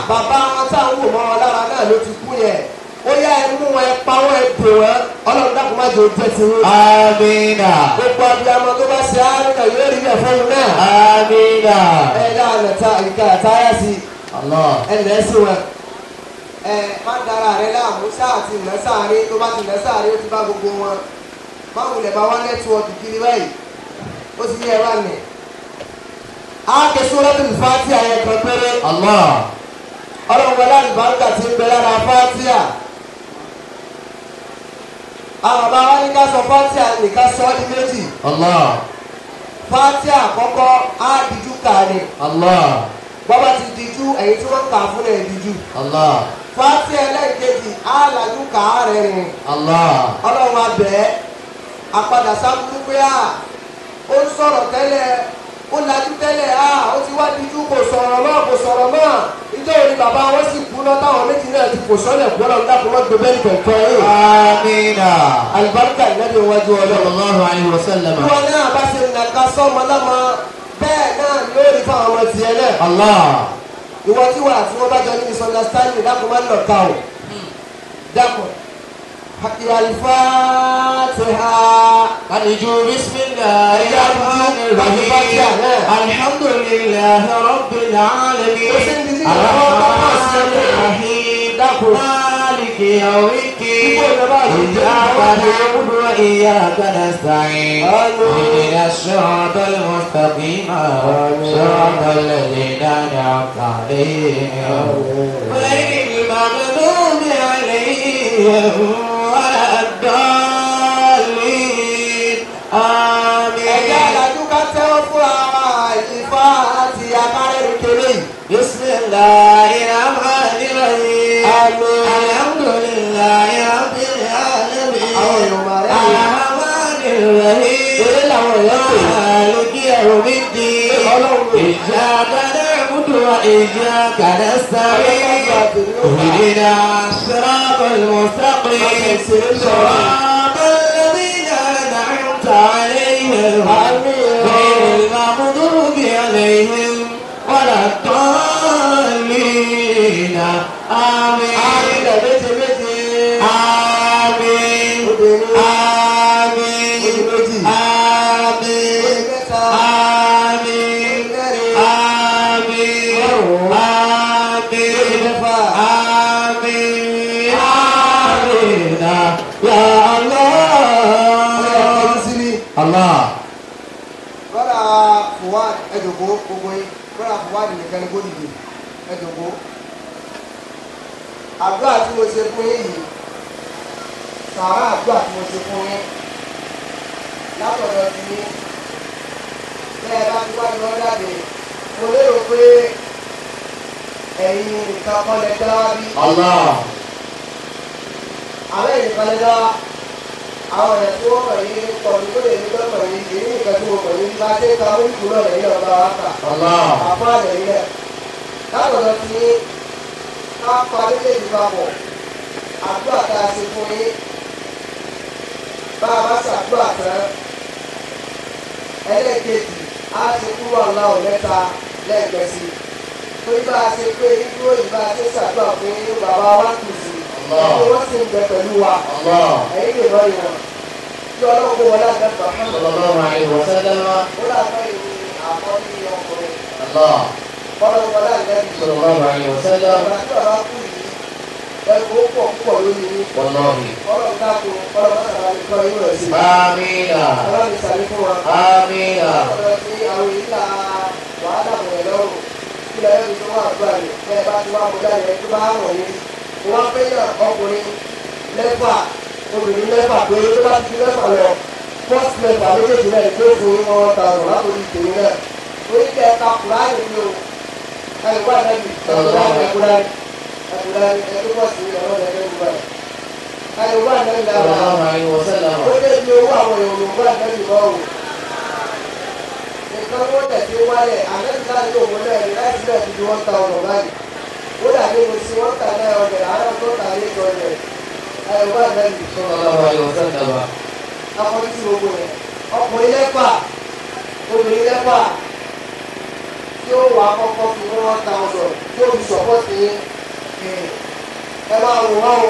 [SPEAKER 6] Bàbá wọn táwọn wò mọ́ wọn lára náà ló ti kú yẹn. Ó yá ẹ mú wọn ẹ pa wọn ẹ dè wọn Ọlọ́run dákun má jẹ́ ó jẹ́ ti yín.
[SPEAKER 4] Àmín.
[SPEAKER 6] Gbogbo abiyamọ tó bá ṣe àárín náà yóò rí bẹ́ẹ̀ fún un náà.
[SPEAKER 4] Àmín.
[SPEAKER 6] Ẹ dáhùn ta ìka àtàyà sí ẹ lẹ́ sí wọn. Ẹ má dara rẹ láàmú sáà ti nà sáàrin tó bá ti nà sáàrin ó ti bá gbogbo wọn. Báwo lè bá wá nẹ́tíwọ́ọ̀kì kiri báyìí? Ó ti yẹ wá nì. A kè Suratul Fatiha yẹn kan péré. Ọlọ́run wọlé àlùbáríkà ti ń bẹ lára Fatiha. Àwọn bàbá wa ní ká sọ Fatiha nìkan sọ ọ́ di méjì. Fatiha àkọ́kọ́ á dijú kà ní. Bọ́bá ti dijú ẹ̀yin tí wọ́n kà fún ẹ̀ dijú. Fatiha ẹlẹ́ẹ̀kejì á làjú kà á rẹ̀ rìn. Ọlọ́run wa bẹ̀ ẹ́. Àpadà sábúrú pé à ó ń sọ̀rọ̀ tẹ́lẹ̀ ó lajú tẹ́lẹ̀ à ó ti wá dijú kò sọ̀rọ̀ mọ́ kò sọ̀rọ̀ mọ́. Ìjọ òní bàbá wọn sì kú lọ táwọn méjì náà ti kò sọ́lẹ̀ kú ọlọ́run dákun mọ́ gbé bẹ́ẹ̀ kẹ̀kẹ́ yìí.
[SPEAKER 4] Àmín.
[SPEAKER 6] Àlùbáríkà ìnáwó iwájú Ọlọ́run.
[SPEAKER 4] Sallallahu alaihi wa sallam.
[SPEAKER 6] Bí wọn náà bá ṣe nàka sọ́mọ lọ́mọ bẹ́ẹ̀ náà ni ó rí fáwọn ọmọ tiẹ̀ náà. Ìwọ tí wà tí wọ́n bá jọ ní misunderstanding dákun má lọ ká o. Dákun. Al-Fatiha.
[SPEAKER 4] Àdìjú bismillahir rahmanir rahim. Alhamdulillahi rabbil alamin. Arrahmanir rahim. Maliki yawmiddin. Iyyaka na'budu wa iyyaka nasta'in. Ihdinas siratal mustaqim. Siratal ladzina an'amta 'alaihim. Ghayril maghdubi 'alaihim waladdallin. Àmín.
[SPEAKER 6] Ẹ̀jẹ̀ àlàjú ká tẹ́wọ́ fún ara ìfá àti akárẹ́rù kéré yìí.
[SPEAKER 4] Bismillahir rahmanir rahim.
[SPEAKER 6] Àmín.
[SPEAKER 4] Alhamdulillahi rabbil alamin.
[SPEAKER 6] Àwọn èèyàn máa rẹ́ mi.
[SPEAKER 4] Arrahmanir rahim.
[SPEAKER 6] Eré làwọn èèyàn pè.
[SPEAKER 4] إياك نعبد وإياك نستعين اهدنا الصراط المستقيم صراط الذين أنعمت عليهم غير المغضوب عليهم ولا الضالين آمين آمين آمين آمين آمين آمين آمين آمين يا الله الله.
[SPEAKER 6] Brother Fuad ẹ jókòó gbogbo yín. Brother Fuad nìkan ni kó dìde ẹ jókòó. Àdúrà tí mo ṣe fún yín yìí, sàrà àdúrà tí mo ṣe fún yín látọ̀dọ̀ ti yín bẹ́ẹ̀ bá ti wá ní wọ́n jáde, mo lérò pé ẹ̀yin nìkan kọ́ lẹ dá wá bí.
[SPEAKER 4] Allah.
[SPEAKER 6] Àwọn ẹ̀yin kan lẹ dá wá. Àwọn ẹ̀yẹ tí wọ́n mọ̀ yín pọ̀ ní tó lè ní lọ́mọ̀ yín, èyí nìkan tí mo mọ̀ yín bá ṣe ka oríṣi náà lẹ́yìn ọba wa kà.
[SPEAKER 4] Allah.
[SPEAKER 6] Àpá lẹ́yìn náà. Látọ̀dọ̀ ti yín, ká pa méjèèjì papọ̀. Àdúrà tá a ṣe fún yín, bá a bá ṣàdúrà tán, ẹlẹ́ẹ̀kejì á ṣe kúrò aláwọ̀ mẹ́ta lẹ́ẹ̀kẹ́ sí i. Torí bá a ṣe pé dúró yìí bá a ṣe ṣàdúrà fún yín, bàbá wa kù sí i. Ẹni wọ́n sì ń bẹ pẹ̀lú wa. Ẹ̀yin lè lọ́ọ́ yìí wọn. Kí Ọlọ́run kó wọlé àgbẹ̀fà.
[SPEAKER 4] Sallallahu alaihi wasallam.
[SPEAKER 6] Ó làtọ́ ìlú àkọ́bí ọkùnrin.
[SPEAKER 4] Allah.
[SPEAKER 6] Ọlọ́run wọlé àgbẹ̀fà.
[SPEAKER 4] Sallallahu alaihi wasallam.
[SPEAKER 6] Bàbá tí bàbá kú yìí, ẹ̀kọ́ pọ̀ púpọ̀ lórí yín.
[SPEAKER 4] Wallahi.
[SPEAKER 6] Ọlọ́run dákun, Ọlọ́run sábà ní kọ́ inú ẹ̀ sí.
[SPEAKER 4] Àmín.
[SPEAKER 6] Ọlọ́run sàlẹ̀ fún wa.
[SPEAKER 4] Àmín.
[SPEAKER 6] Ọlọ́run sí àwọn èyí là wàhálà bẹ̀rẹ̀ lọ́rùn. Kí lẹ́yìn tó wà àdúrà rẹ̀, ẹ bá ti wá mú jáde, tó bá wọ̀ yín. Wọ́n fẹ́ yàn ọkùnrin mẹ́fà, obìnrin mẹ́fà pé tó bá ti mẹ́fà lọ, first mẹ́fà méjèèjì náà tó fún yín 1000 látòrí tèmi náà. Orí kẹta Kùránì ni o, ẹ̀rù wà lẹ́bi, ẹ̀kúránì, ẹ̀kúránì, ẹ̀kú pọ̀ sí ẹ̀rọ lẹ́gbẹ̀ẹ́ ìgbà yìí. Ẹ̀rù wà lẹ́bi lára. Ó dé bí owó àwọn èrò wà lẹ́bi mọ́ o. Nǹkan tó tẹ̀ sí wálẹ̀, àlẹ́ láti òun náà ní láti náà ti di 1000 báyìí. Ó dàbí mo sí 1900, àárọ̀ tó tà ní 800. Ẹ̀rù wà lẹ́bi.
[SPEAKER 4] Sallallahu alaihi wasallam.
[SPEAKER 6] Akọni sí gbogbo rẹ̀. Ọkùnrin lẹ́fà, obìnrin lẹ́fà tí ó wà kọ́kọ́ fi 1000 tí ó fi sọ̀pọ̀tì yín. Ẹ máa wò wọ́n o,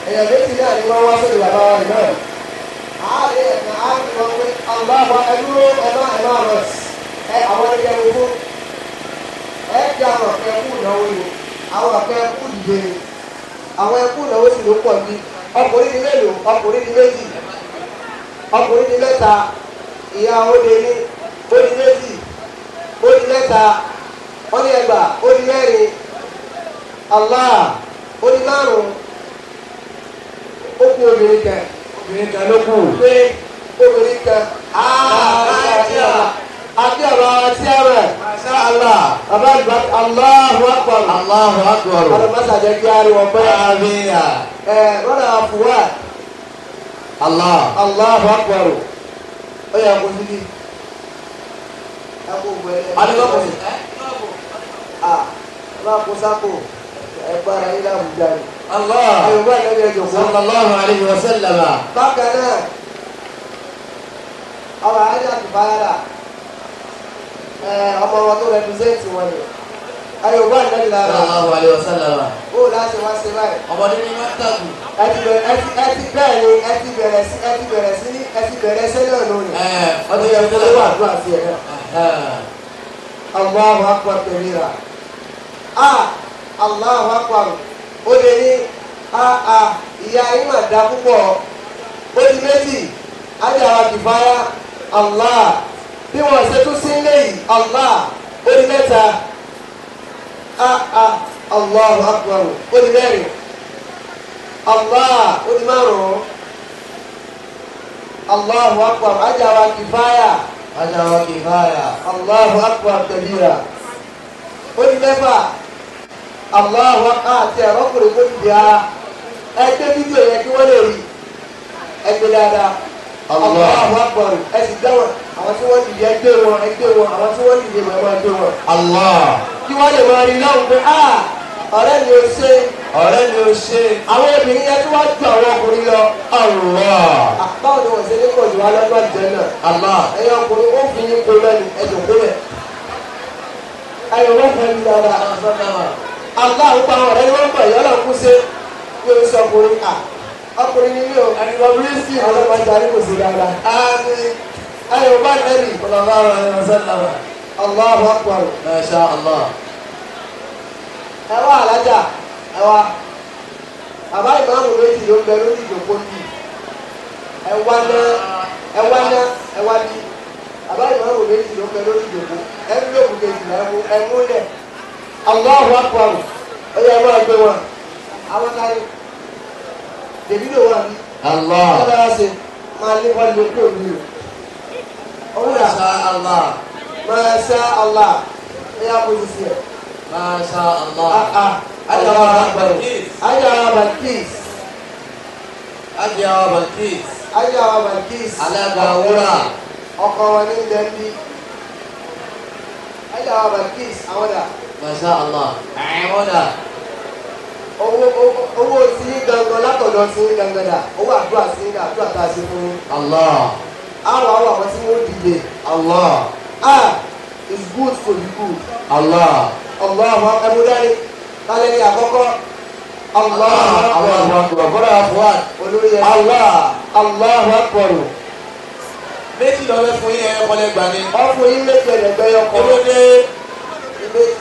[SPEAKER 6] èèyàn méjì náà ni wọ́n wá sórí bàbá wa náà. Àárẹ̀ ẹ̀ka á ti wọ́n pé aláwọ̀ ẹdúró ẹ má rọ̀ ẹ àwọn ẹgbẹ́ gbogbo. Ẹ jẹ́ àwọn ọ̀kẹ́ kú ìnáwó ni, àwọn ọ̀kẹ́ kú dìde ni, àwọn ẹkú ìnáwó sì ló pọ̀ bí. Ọkùnrin ni mélòó, ọkùnrin ni méjì, ọkùnrin ni mẹ́ta, ìyá ó lé ní, ó ní méjì, ó ní mẹ́ta, ó ní ẹgbàá, ó ní mẹ́rin, Allah, ó ní márùn-ún, ó kú obìnrin kan.
[SPEAKER 5] Obìnrin kan ló kù.
[SPEAKER 6] Pé obìnrin kan. Àti ọ̀rọ̀ àti ẹ̀rẹ̀.
[SPEAKER 5] Masha Allah.
[SPEAKER 6] Bàbá ìgbà Allahu Akbar.
[SPEAKER 4] Allahu Akbar.
[SPEAKER 6] Ọlọ́mọ́sà jẹ́ kí á rí wọn pẹ́.
[SPEAKER 4] Àmín.
[SPEAKER 6] Ẹ rọ́nà Fuad.
[SPEAKER 4] Allah.
[SPEAKER 6] Allahu Akbar. Ó yẹ kó síbí. Ẹ kó wẹ̀rẹ̀.
[SPEAKER 5] Adébọ̀kùnrin.
[SPEAKER 6] Ah, ẹ bá kó sáko. Ẹ gbára yín láwùjá ni.
[SPEAKER 4] Allah.
[SPEAKER 6] Yorùbá ìlẹ́yìn ẹjọ́ fún.
[SPEAKER 4] Sallallahu alaihi wasallam.
[SPEAKER 6] Bákan náà, ọmọ ayé àtúbáyàrá ọmọ wọn tó rẹpírẹsẹ̀ntì wọn ni. Yorùbá ìlẹ́yìn lára.
[SPEAKER 4] Sallallahu alaihi wasallam.
[SPEAKER 6] Ó láti wá ṣe báyìí.
[SPEAKER 5] Ọmọdé ní mọ́tàkù.
[SPEAKER 6] Ẹ ti bẹ̀rẹ̀ ni ẹ ti bẹ̀rẹ̀ sí ẹ ti bẹ̀rẹ̀ sí ní ẹ ti bẹ̀rẹ̀ sẹ́lẹ̀ lónìí.
[SPEAKER 5] Ọdún
[SPEAKER 6] Ó yẹ
[SPEAKER 5] yẹn
[SPEAKER 6] kó
[SPEAKER 5] tẹ́lẹ̀.
[SPEAKER 6] wà àdúrà sí ẹ náà. Allahu akbar kabira. Ah, Allahu akbar. Ó lè ní ìyá yín mà dá púpọ̀. Ó di méjì. Ájà wa kìfáyà. Allah. Bí wọ́n ṣe tún sí ilé yìí. Allah. Ó di mẹ́ta. Allahu akbar. Ó di mẹ́rin. Allah. Ó di márùn-ún. Allahu akbar. Ájà wa kìfáyà.
[SPEAKER 4] Ájà wa kìfáyà.
[SPEAKER 6] Allahu akbar kabira. Ó di mẹ́fà. Allahu akbar àti ẹ̀rọ́kùnrin kò dìde ara. Ẹ gbé fídíò yẹn kí wọ́n lè rí. Ẹ gbé dáadáa. Allahu Akbar. Ẹ sì dáwọn àwọn tí wọ́n dìde ẹgbẹ́ wọn ẹgbẹ́ wọn àwọn tí wọ́n dìde wọn ẹgbẹ́ wọn.
[SPEAKER 5] Allah.
[SPEAKER 6] Kí wọ́n lè máa rí lọ́hùn pé ọ̀rẹ́ mi ò ṣe.
[SPEAKER 5] Ọ̀rẹ́ mi ò ṣe.
[SPEAKER 6] Àwọn obìnrin yẹn tí wọ́n ju àwọn ọkùnrin lọ.
[SPEAKER 5] Allah.
[SPEAKER 6] Báwo ni wọ́n ṣe ní pọ̀ jù wá lọ́dún àjẹ́ náà?
[SPEAKER 5] Allah.
[SPEAKER 6] Ẹ̀yin ọkùnrin ó fi yín kó lẹ́nu ẹ̀dùn kó lẹ̀. Ẹ̀yin wọ́n fẹ́ mi dáadáa. Allah ń pa àwọn ọ̀rẹ́ ni wọ́n ń bọ̀ yọ́lọ̀ kú ṣe ní oṣù ọkùnrin à. Ọkùnrin ni mí o.
[SPEAKER 5] Ẹni
[SPEAKER 6] Ọlọ́pàá jẹ́ àríkò sí dáadáa.
[SPEAKER 5] Àmín.
[SPEAKER 6] Ẹ̀yin ò bá nẹ́bì.
[SPEAKER 5] Sallallahu alaihi wasallam.
[SPEAKER 6] Allahu Akbar.
[SPEAKER 5] Masha Allah.
[SPEAKER 6] Ẹ wá alájà ẹ wá. Bàbá ìmáàmù méjì ló ń bẹ lórí ìjókòó yìí. Ẹ wá ná ẹ wá ná ẹ wá bí. Bàbá ìmáàmù méjì ló ń bẹ lórí ìjókòó. Ẹ ń lóògùn kejì náà ẹ mú lẹ̀. Allahu Akbar. Ó yẹ ẹ máa gbé wọn. Àwọn táyé. Dèbídò wà bí.
[SPEAKER 5] Allah.
[SPEAKER 6] Ẹ bá ṣe máa lé wọn lé kúrò ní o. Ọwúrà.
[SPEAKER 5] Masha Allah.
[SPEAKER 6] Masha Allah. Ẹ yà kó sisi ẹ.
[SPEAKER 5] Masha Allah.
[SPEAKER 6] Ajawa Balkis.
[SPEAKER 5] Ajawa Balkis.
[SPEAKER 6] Ajawa Balkis.
[SPEAKER 5] Alága wúrà.
[SPEAKER 6] Ọkọ wọn ní Dẹ́ndí. Ajawa Balkis àwọn dà.
[SPEAKER 5] Masha Allah. Àwọn dà.
[SPEAKER 6] Owó tí gangan látọ̀dọ̀ tí gangan dà. Owó àdúrà sí àdúrà tá a ṣe fún yín.
[SPEAKER 5] Allah.
[SPEAKER 6] Àwọn àwọn tí wọ́n dìde.
[SPEAKER 5] Allah.
[SPEAKER 6] It's good to be good.
[SPEAKER 5] Allah.
[SPEAKER 6] Allahu akbar. Kálẹ̀ ní àkọ́kọ́. Allahu
[SPEAKER 5] akbar. Bọ́dà Fuad.
[SPEAKER 6] Olórí ẹ̀.
[SPEAKER 5] Allah.
[SPEAKER 6] Allahu akbar.
[SPEAKER 5] Méjì lọ́wọ́ fún yín ẹ̀rọ kọ́lẹ̀ gbà ní.
[SPEAKER 6] Ọkùnrin yín méjì ẹ̀lẹ́gbẹ́ yọkọ.
[SPEAKER 5] Kí ló dé?
[SPEAKER 6] Ìbejì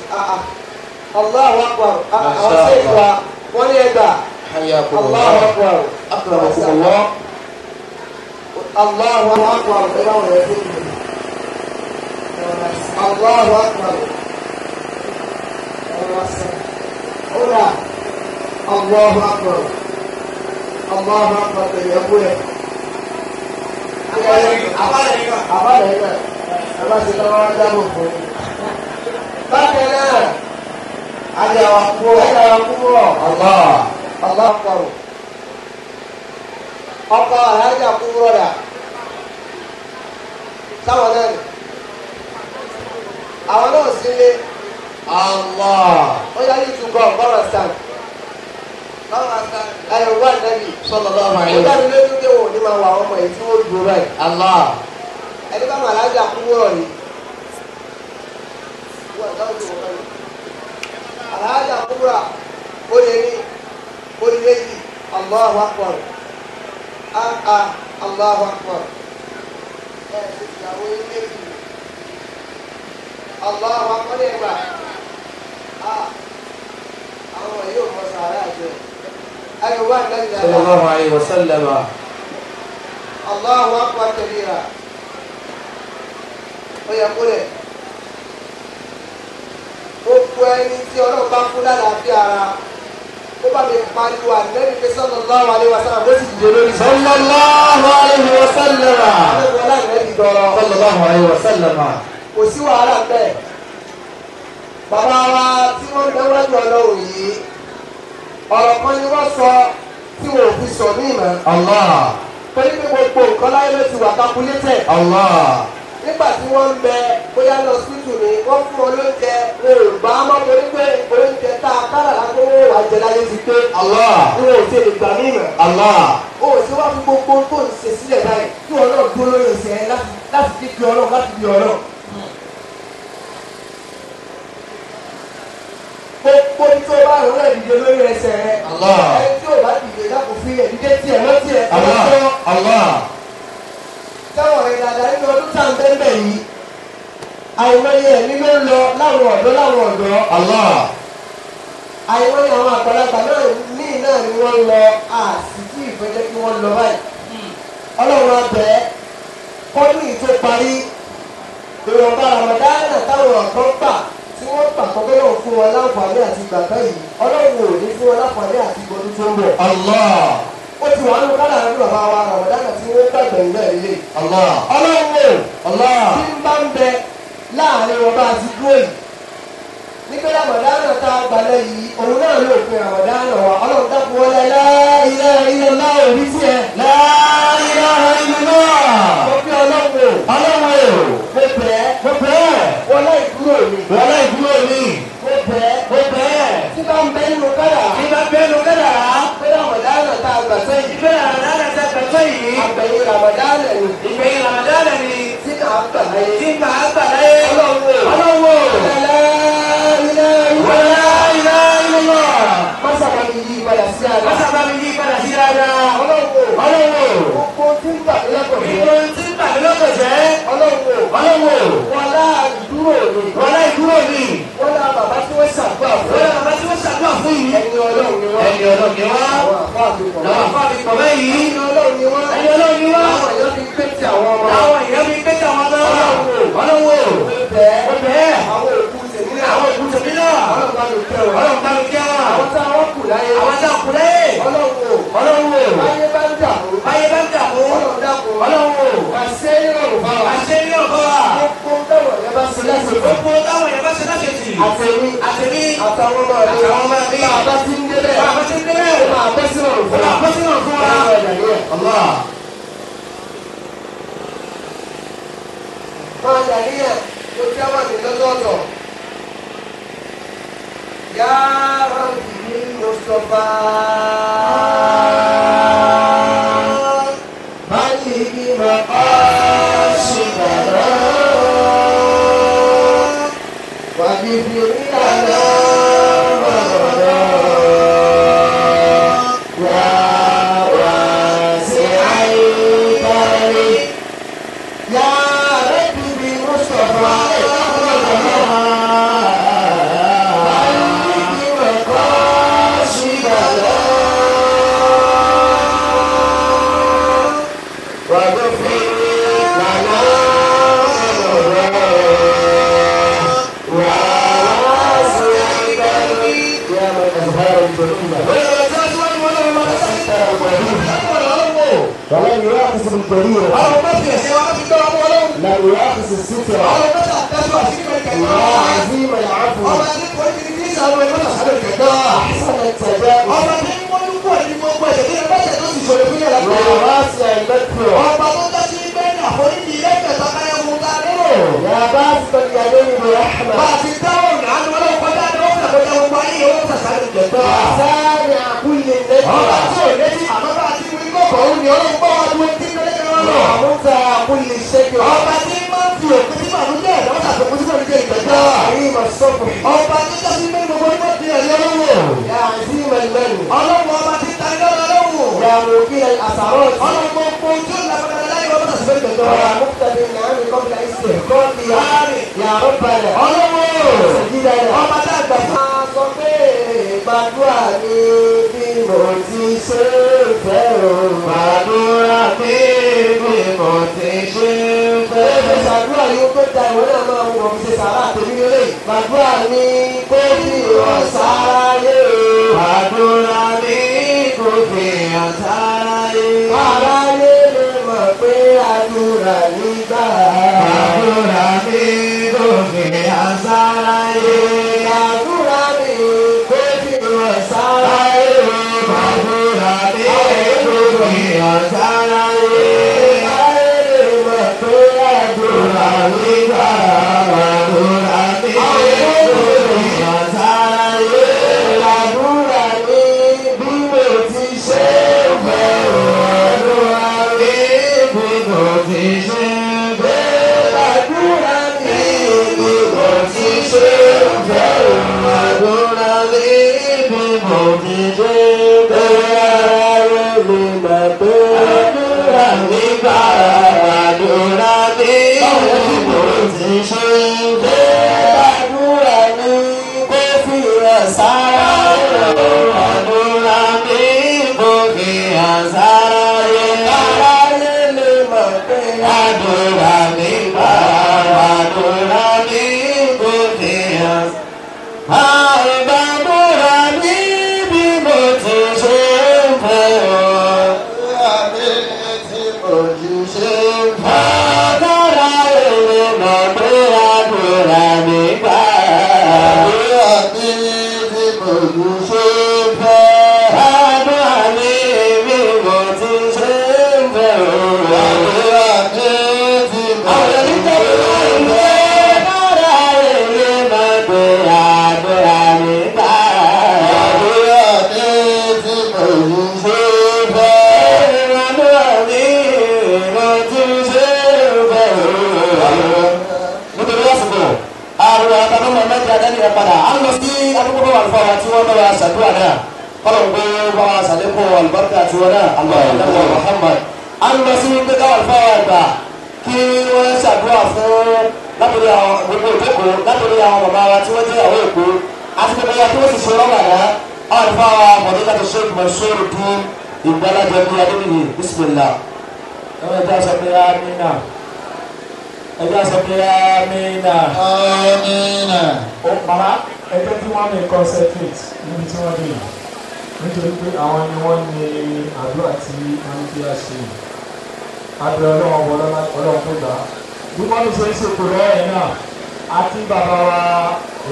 [SPEAKER 6] Allahu akbar. Àwọn sèkì wa wọ́n ní ẹgbà. Allahu akbar.
[SPEAKER 5] Akramakumullah.
[SPEAKER 6] Allahu akbar. Ẹ bá wọn yẹ kí ni. Allahu akbar. Ọ̀rà Allahu akbar. Allahu akbar pẹ̀lú ẹ̀kú ẹ̀. Àbálẹ̀ náà, ẹ bá ṣe lọ́wọ́ dábò fún mi. Bákan náà,
[SPEAKER 5] Ajawa kúrò.
[SPEAKER 6] Ajawa kúrò.
[SPEAKER 5] Allah.
[SPEAKER 6] Allahu akbar. Ọkọ àlájà kúrò dà. Sáwọn náà ni. Àwọn náà sí ilé.
[SPEAKER 5] Allah.
[SPEAKER 6] Ó yá yìí tún kọ́ ọ̀gbọ́n stand. Ẹ̀rọ wà nẹ́bí.
[SPEAKER 5] Sallallahu alaihi
[SPEAKER 6] Ó dábì lójú pé wọn ò ní máa wà ọmọ yìí tí wọ́n dúró báyìí.
[SPEAKER 5] Allah.
[SPEAKER 6] Ẹni bá máa lájà kúrò rí. Àlájà kúrò ó lè ní ó lè méjì. Allahu akbar. Allahu akbar. Ẹ ṣe ìyàwó yín méjì. Allahu akbar ní ẹgbà. Àwọn yóò mọ sàárà jẹ. Ẹni wà lẹ́yìn dáadáa.
[SPEAKER 5] Sallallahu alaihi wasallam.
[SPEAKER 6] Allahu akbar kabira. Ó yẹ kó lẹ̀. Gbogbo ẹni tí Ọlọ́run bá fún lálàáfíà ara. Ó bá mi pariwo ànẹ́bí pé sallallahu alaihi wasallam bó sì dìde lórí.
[SPEAKER 5] Sallallahu alaihi wasallam.
[SPEAKER 6] Àlejò aláìlẹ́bí tọrọ.
[SPEAKER 5] Sallallahu alaihi wasallam.
[SPEAKER 6] Kò sí wàhálà bẹ́ẹ̀. Bàbá wa tí wọ́n ń dáwájú Ọlọ́run yìí, ọ̀rọ̀ kan ni wọ́n sọ tí wọn ò fi sọ ní ìmọ̀.
[SPEAKER 5] Allah.
[SPEAKER 6] Torí pé gbogbo nǹkan láyé ló ti wà calculated.
[SPEAKER 5] Allah.
[SPEAKER 6] Nígbà tí wọ́n ń bẹ bóyá lọ síìtù ni wọ́n fún wọn lóúnjẹ wọn ò bá mọ́ torí pé oúnjẹ tá a kára lágbówó wà jẹ láyé ti pé.
[SPEAKER 5] Allah.
[SPEAKER 6] Ni wọn ò ṣe lè gbà ní ìmọ̀.
[SPEAKER 5] Allah.
[SPEAKER 6] O ò ṣe wá fi gbogbo tó ń ṣe sílẹ̀ báyìí kí wọn náà dúró lórí ìṣẹ́ láti fi kí Ọlọ́run láti fi Ọlọ́run. Gbogbo tí o bá rọ̀ náà dìde lórí ẹsẹ̀ rẹ.
[SPEAKER 5] Allah.
[SPEAKER 6] Ẹni tí o bá dìde dákun fi ẹ̀ dìde tiẹ̀ mọ́ tiẹ̀.
[SPEAKER 5] Allah. Allah.
[SPEAKER 6] Táwọn ọ̀rẹ́ dáadáa nínú ọdún tá à ń bẹ́ẹ̀ yìí. Àìmọye ẹ̀mí ló ń lọ láwọn ọ̀dọ́ láwọn ọ̀dọ́.
[SPEAKER 5] Allah.
[SPEAKER 6] Àìmọye àwọn àgbàlagbà náà míì náà ni wọ́n ń lọ àsìkí ìfẹ́ jẹ́ kí wọ́n lọ báyìí. Ọlọ́run á bẹ̀ ẹ́ kọ́dún yìí tó parí. Ìwọ̀nba Ramadana táwọn ọ̀kan gbà tí wọ́n gbà kọ́kọ́ yóò fún wọn láǹfààní àti gbàgbọ́ yìí. Ọlọ́run ò ní fún wọn láǹfààní àti gbọdún tó ń bọ̀.
[SPEAKER 5] Allah.
[SPEAKER 6] Ó ti wà nínú kádàrá ní bàbá wa Ramadana tí wọ́n gbàgbọ́ yìí náà lélẹ̀.
[SPEAKER 5] Allah.
[SPEAKER 6] Ọlọ́run ò
[SPEAKER 5] Allah.
[SPEAKER 6] tí ń bá ń bẹ láàrin wọn bá a ti dúró yìí. Nígbà Ramadana tá a gbalẹ̀ yìí, òun náà ló pe Ramadana wa. Ọlọ́run dákun wọlé la ilaha illallah òbí tiẹ̀.
[SPEAKER 5] La ilaha illallah.
[SPEAKER 4] dúró ni.
[SPEAKER 6] Wọ́n lá bàbá tí wọ́n ṣàdúrà fún.
[SPEAKER 4] Wọ́n lá bàbá tí wọ́n ṣàdúrà fún yìí.
[SPEAKER 6] Ẹni Ọlọ́run ni wọ́n.
[SPEAKER 4] Ẹni Ọlọ́run ni wọ́n.
[SPEAKER 6] Àwọn àfáà mi pọ̀
[SPEAKER 4] Làwọn àfáà mi pọ̀ báyìí.
[SPEAKER 6] Ẹni Ọlọ́run ni wọ́n.
[SPEAKER 4] Ẹni Ọlọ́run ni wọ́n.
[SPEAKER 6] Àwọn èèyàn fi gbé ti àwọn ọmọ.
[SPEAKER 4] Àwọn èèyàn fi gbé ti àwọn ọmọ. Ọlọ́run o.
[SPEAKER 6] Bẹ́ẹ̀.
[SPEAKER 4] Ó bẹ́ẹ̀.
[SPEAKER 6] Àwọn òkú tèmi náà.
[SPEAKER 4] Àwọn òkú tèmi náà.
[SPEAKER 6] Ọlọ́run bá mi kẹ́ wọn.
[SPEAKER 4] Ọlọ́run bá mi kẹ́ wọn.
[SPEAKER 6] Àwọn tá a wọ́n kù láyé.
[SPEAKER 4] Àwọn tá a kù láyé.
[SPEAKER 6] Ọlọ́run o.
[SPEAKER 4] Ọlọ́run o.
[SPEAKER 6] Báyé bá ń dààmú.
[SPEAKER 4] Báyé bá ń dààmú.
[SPEAKER 6] Ọlọ́run dákun.
[SPEAKER 4] Ọlọ́run o.
[SPEAKER 6] Àṣẹ ìrọ̀rùn fáwa.
[SPEAKER 4] Àṣẹ ìrọ̀rùn fáwa.
[SPEAKER 6] Gbogbo táwọn èèyàn bá ṣe láṣẹ tì.
[SPEAKER 4] Gbogbo táwọn èèyàn bá ṣe láṣẹ tì.
[SPEAKER 6] Àtẹ̀mí.
[SPEAKER 4] Àtẹ̀mí.
[SPEAKER 6] Àtàwọn ọmọ mi.
[SPEAKER 4] Àtàwọn ọmọ mi.
[SPEAKER 6] Bàbá ti ń débẹ̀.
[SPEAKER 4] Bàbá ti ń débẹ̀.
[SPEAKER 6] Ó máa bẹ́ sínú ọ̀rùn fún
[SPEAKER 4] Ó
[SPEAKER 6] wa.
[SPEAKER 4] máa bẹ́ sínú ọ̀rùn fún wa.
[SPEAKER 6] Allah. Máa dàníyàn kó tí a wà ní lọ́tọ̀ọ̀tọ̀. Ya Rabbi bil Mustafa. Balligh maqasidana. Wa ghfir lana ma madha. Ya wasi'al karami. Ya Rabbi bil Mustafa.
[SPEAKER 5] ولم يؤاخذ بالجريرة لا يؤاخذ الستر يا عظيم العفو أحسن التجاوز يا واسع المغفرة يا باسط اليدين برحمة يا سامع كل النجوى يا منتهى كل الشكوى كريم الصبح يا عظيم المن يا موكل الأثرات يا مقتدي النعم قبل استحقاقها يا ربنا سيدنا sọ pé gbàdúrà mi bí mo ti ṣe fẹ́ o.
[SPEAKER 4] Gbàdúrà mi bí mo ti ṣe fẹ́.
[SPEAKER 6] Ẹ ṣàdúrà yóò tó da ìwé náà máa wọ̀ fi ṣe sàrà àtẹ̀mí lélẹ̀. Gbàdúrà mi kó fi hàn sáráyé o.
[SPEAKER 4] Gbàdúrà mi kò fi hàn sáráyé.
[SPEAKER 6] Aráyé lè mọ̀ pé àdúrà nígbà.
[SPEAKER 4] Gbàdúrà mi kò fi hàn sáráyé.
[SPEAKER 6] Gbàdúrà mi kó fi hàn sáráyé o.
[SPEAKER 4] Gbàdúrà mi kò fi hàn sáráyé.
[SPEAKER 6] Aráyé lè mọ̀ pé àdúrà nígbà.
[SPEAKER 4] Gbàdúrà mi kò fi hàn sáráyé.
[SPEAKER 6] Gbàdúrà mi bí mo ti ṣe fẹ́ o.
[SPEAKER 4] Gbàdúrà mi bí mo ti ṣe fẹ́.
[SPEAKER 6] Gbàdúrà mi bí mo ti ṣe fẹ́ o.
[SPEAKER 4] Gbàdúrà mi bí mo ti ṣe fẹ́.
[SPEAKER 6] Aráyé lè mọ̀ pé
[SPEAKER 4] Àdúrà mi gbà, àdúrà mi bí mo ti ṣe fẹ́.
[SPEAKER 6] Gbàdúrà mi kó fi hàn sára o.
[SPEAKER 4] Àdúrà mi kò fi hàn sáráyé.
[SPEAKER 6] Aráyé lè mọ̀ pé
[SPEAKER 4] Àdúrà mi gbà, àdúrà mi kò fi hàn. Àgbàdúrà mi bí mo ti ṣe fẹ́ o. Àdúrà èrè mọ̀ pé àdúrà mi gbà. Àdúrà mi bí mo ti ṣe fẹ́ o. Àwọn oníjẹ́ ìwé àdúrà èrè mọ̀ pé àdúrà mi gbà. Àdúrà mi bí mo ti ṣe fẹ́ o. Nítorí àsìkò àrùn àtàkùn mẹ́ta dání rẹ̀ padà á lọ sí adúgbò àlùfáà wa tí wọ́n bá wa ṣàdúrà náà kọ́lọ̀ ń gbé bá wa ṣàlékún àlùbáríkà tí wọ́n náà àlùbáríkà Muhammad á lọ sí pé káwọn àlùfáà wa gbà kí Kí wọ́n ṣàdúrà fún látòrí àwọn gbogbo ìjókòó látòrí àwọn bàbá wa tí wọ́n jẹ́ àwọn Èkó àti gbogbo wa tí wọ́n sì ṣe rọ́bà náà àwọn àlùfáà wa mọ̀lẹ́kàtà Sheikh Monsuru Deen Ìgbàlájọ bí Adébíyì bismillah.
[SPEAKER 5] Ẹjọ́ sọ pé amínà. Ẹjọ́ sọ pé amínà.
[SPEAKER 3] Amínà.
[SPEAKER 5] Ó màmá ẹjọ́ tí wọ́n mi concentrate níbi tí wọ́n dé yìí nítorí pé àwọn ni wọ́n ní àdúrà tí wọ́n ní kí a ṣe. Abẹ́ ọlọ́run wọ ọlọ́run tó gbà á. Bí wọ́n mi ṣe ń ṣètò lọ́wọ́ yẹn náà, àti bàbá wa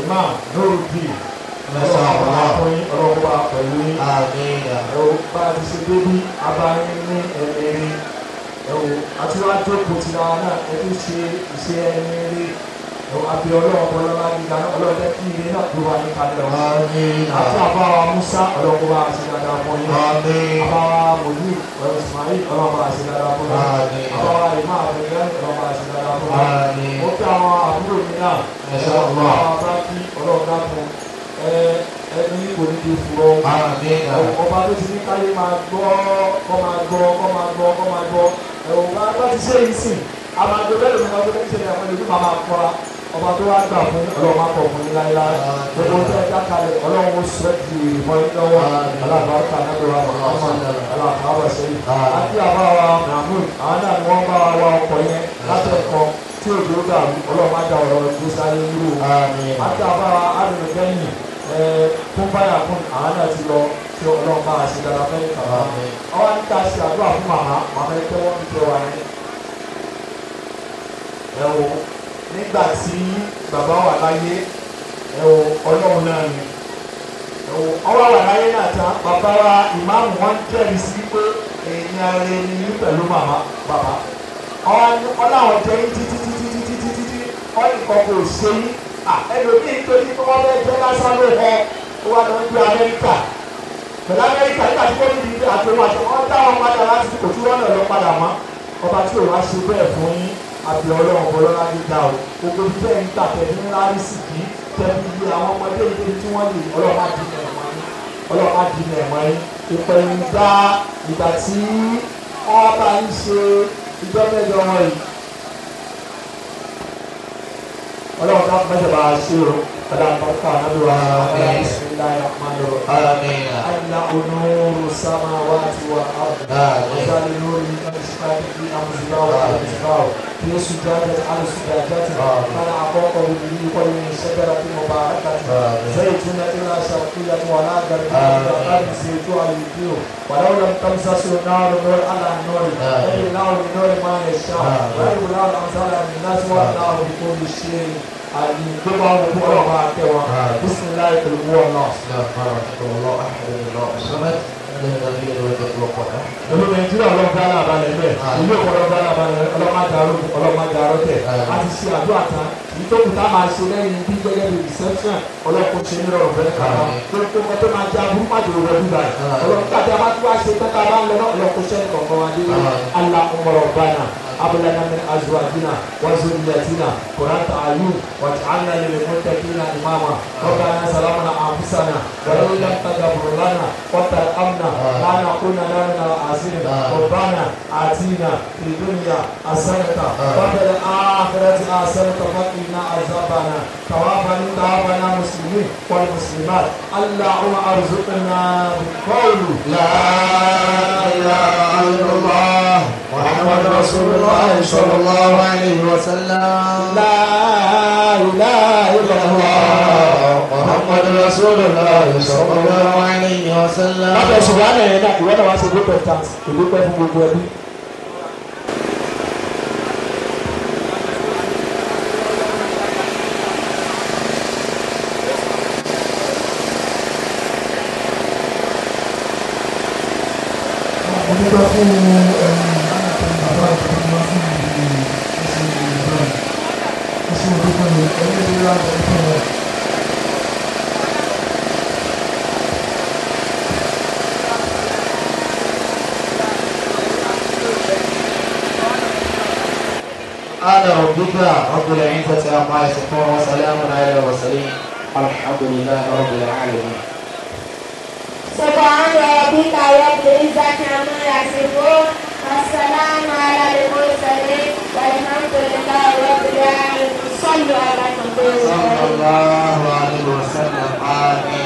[SPEAKER 5] Imam Nurudeen. Ọlọ́run bá fún yín, ọlọ́run bá pẹ̀lú yín.
[SPEAKER 3] Amínà.
[SPEAKER 5] Ẹ wo bá a ti ṣe débí abáyín ní ẹni rí. Ẹ wo àti wá jókòó ti ra náà ẹ tún ṣe iṣẹ́ ẹni rí. Ẹ wo abẹ́ ọlọ́run ọlọ́lá gíga náà ọlọ́run jẹ́ kí ilé náà tó wà ní kalẹ̀ o.
[SPEAKER 3] Amínà.
[SPEAKER 5] Àti àbá wa Musa ọlọ́run bá a ṣe dáadáa fún yín.
[SPEAKER 3] Amínà.
[SPEAKER 5] Àbá wa Mòlú ọ̀rọ̀ Ismail ọlọ́run bá a ṣe dáadáa fún yín.
[SPEAKER 3] Amínà.
[SPEAKER 5] Àbá wa Imam Abdulgani ọlọ́run bá a ṣe dáadáa fún yín.
[SPEAKER 3] Amínà.
[SPEAKER 5] Mo kí àwọn àbúrò mi náà.
[SPEAKER 3] Masha Allah.
[SPEAKER 5] Àwọn bá kí ọlọ́run dákun ẹni kò ní di fúrọ́.
[SPEAKER 3] Amínà.
[SPEAKER 5] Ọba tó ti ní káyé máa gbọ́ kọ́ máa gbọ́ kọ́ máa gbọ́ kọ́ máa gbọ́. Ẹ̀wọ̀n bá bá ti ṣe yìí sìn. Àmàgbé bẹ́ẹ̀ lómi máa tó ní ṣẹlẹ̀ àwọn ìlú máa máa kọ́ra. Ọba tó wá gbà fún ọlọ́run máa kọ̀ fún yín láéláé. Gbogbo tẹ́ ẹ dá kalẹ̀ ọlọ́run ó sọ ẹ́ di ìmọ̀ yín lọ́wọ́. Alábàárìkà náà ló wà Muhammad alábàárà sẹ́yìn. Àti àbá wa Mahmood àwọn náà ni wọ́n bá wa wa ọkọ̀ yẹn látẹ̀kọ́ tí òjò dàrú ọlọ́run má da ọ̀rọ̀ ìgbésí ayé yúrò. Àti àbá wa Adùnúkẹ́yìn kún báyà kún àwọn náà ti lọ tí ọlọ́run bá a ṣe dára fẹ́yìn kàkà. Ọwọ́ ní ká ṣe àdúrà fún màmá màmá ẹ tẹ́wọ́ ní tẹ́wọ́ yẹn. Ẹ wo nígbà tí bàbá wà láyé ẹ wo ọlọ́run náà ni. Ẹ wo ọwọ́ wà láyé náà tán bàbá wa ìmáàmù wọn jẹ́rìí sí pé èèyàn rẹ̀ ni yín pẹ̀lú màmá bàbá. Ọláwọn jẹ́ yín títí títí títí títí tí wọ́n nìkan kò ṣe yín. Ẹlòmíì torí pé wọ́n fẹ́ jẹ́ lásán ló họ ó wà lọ gbé Amẹ́ríkà. Pẹ̀lú Amẹ́ríkà nígbà tí wọ́n níbi àtòwọn àti wọ́n dá wọn padà láti kò tí wọ́n náà lọ padà mọ́. Ọba tí òun á ṣe bẹ́ẹ̀ fún yín àbí ọlọ́run ọlọ́lá gíga o. Gbogbo ibi tẹ́ ń gbà tẹ̀lé ńlá rí sì kí tẹ̀lé iye àwọn ọmọdé yìí tí wọ́n lè ọlọ́run á dínà ẹ̀mọ́ yín. Ọlọ́run á dínà ẹ̀mọ́ yín. Ìpẹ̀yìndà ìgbà tí wọ́n bá ń ṣe ìjọ mẹ́jọ wọn yìí. Ọlọ́run náà mẹ́jọ bá a ṣe o. Ọlọ́run bá a nábì wa bismillahir rahmanir rahim. Allahu nuru samawati wal ard. Wajal nuri mishkati amzibaw al-misbaw. Fi sujadati al-sujadati. Kana aqaqa bihi kullu min shajaratin mubarakatin. Zaytunatin la sharqiyyatin wa la gharbiyyatin. Qad zaytu al-yudiyu. Walau lam tamsasu nar nur ala nur. Allahu min nur ma yasha. Wa yullahu al-amsala lin-nas wa Allahu bi kulli shay'in alim. Gbogbo àwọn òkú ọlọ́run máa tẹ̀ wọ́n. Bismillahi pẹ̀lú wọn náà. Ìlú Nàìjíríà ọlọ́run bá náà balẹ̀ bẹ́ẹ̀. Ìlú Èkó ọlọ́run bá náà balẹ̀ ọlọ́run má dàrú ọlọ́run má dàrú tẹ̀. A ti ṣe àdúrà tán. Èyí tó kù tá a máa ṣe lẹ́yìn bí gẹ́gẹ́ bí reception ọlọ́run kò ṣe nírọ̀rùn fẹ́ kàkà. Gbogbo nǹkan tó máa jẹ́ aburú má jòrò rẹ̀ bíbá yìí. Ọlọ́run tàbí a bá tún wá ṣe tán tá a bá ń lọ náà ọlọ́run kò ṣe ní kọ̀ọ̀kan wa dé. Allahumma rabbana هب لنا من ازواجنا وذرياتنا قرة اعين واجعلنا للمتقين اماما ربنا ظلمنا انفسنا وان لم تغفر لنا وترحمنا لنكونن من الخاسرين ربنا اتنا في الدنيا حسنه وفي الاخره حسنه وقنا عذاب النار توفنا توفنا مسلمين والمسلمات اللهم ارزقنا بالقول
[SPEAKER 3] لا إله إلا الله محمد رسول الله صلى الله عليه وسلم.
[SPEAKER 5] لا إله إلا الله
[SPEAKER 3] محمد رسول الله صلى الله عليه وسلم.
[SPEAKER 5] Lábẹ́ ṣùgbọ́n àná yẹn náà ìwọ náà wá ṣe group of thanks ìdúpẹ́ fún gbogbo ẹbí.
[SPEAKER 1] Mo dúpẹ́ fún bàbá ìjọba fún ìṣe ìjọba ìṣe ìdúpẹ́ mi ẹni tó yára ìdúpẹ́ mi.
[SPEAKER 5] سبحان ربك رب العزة عما يصفون وسلام على المرسلين الحمد لله رب العالمين.
[SPEAKER 7] سبحان ربك رب العزة عما يصفون والسلام على المرسلين. والحمد لله رب العالمين. صلوا على النبي.
[SPEAKER 3] صلى الله عليه وسلم. آمين.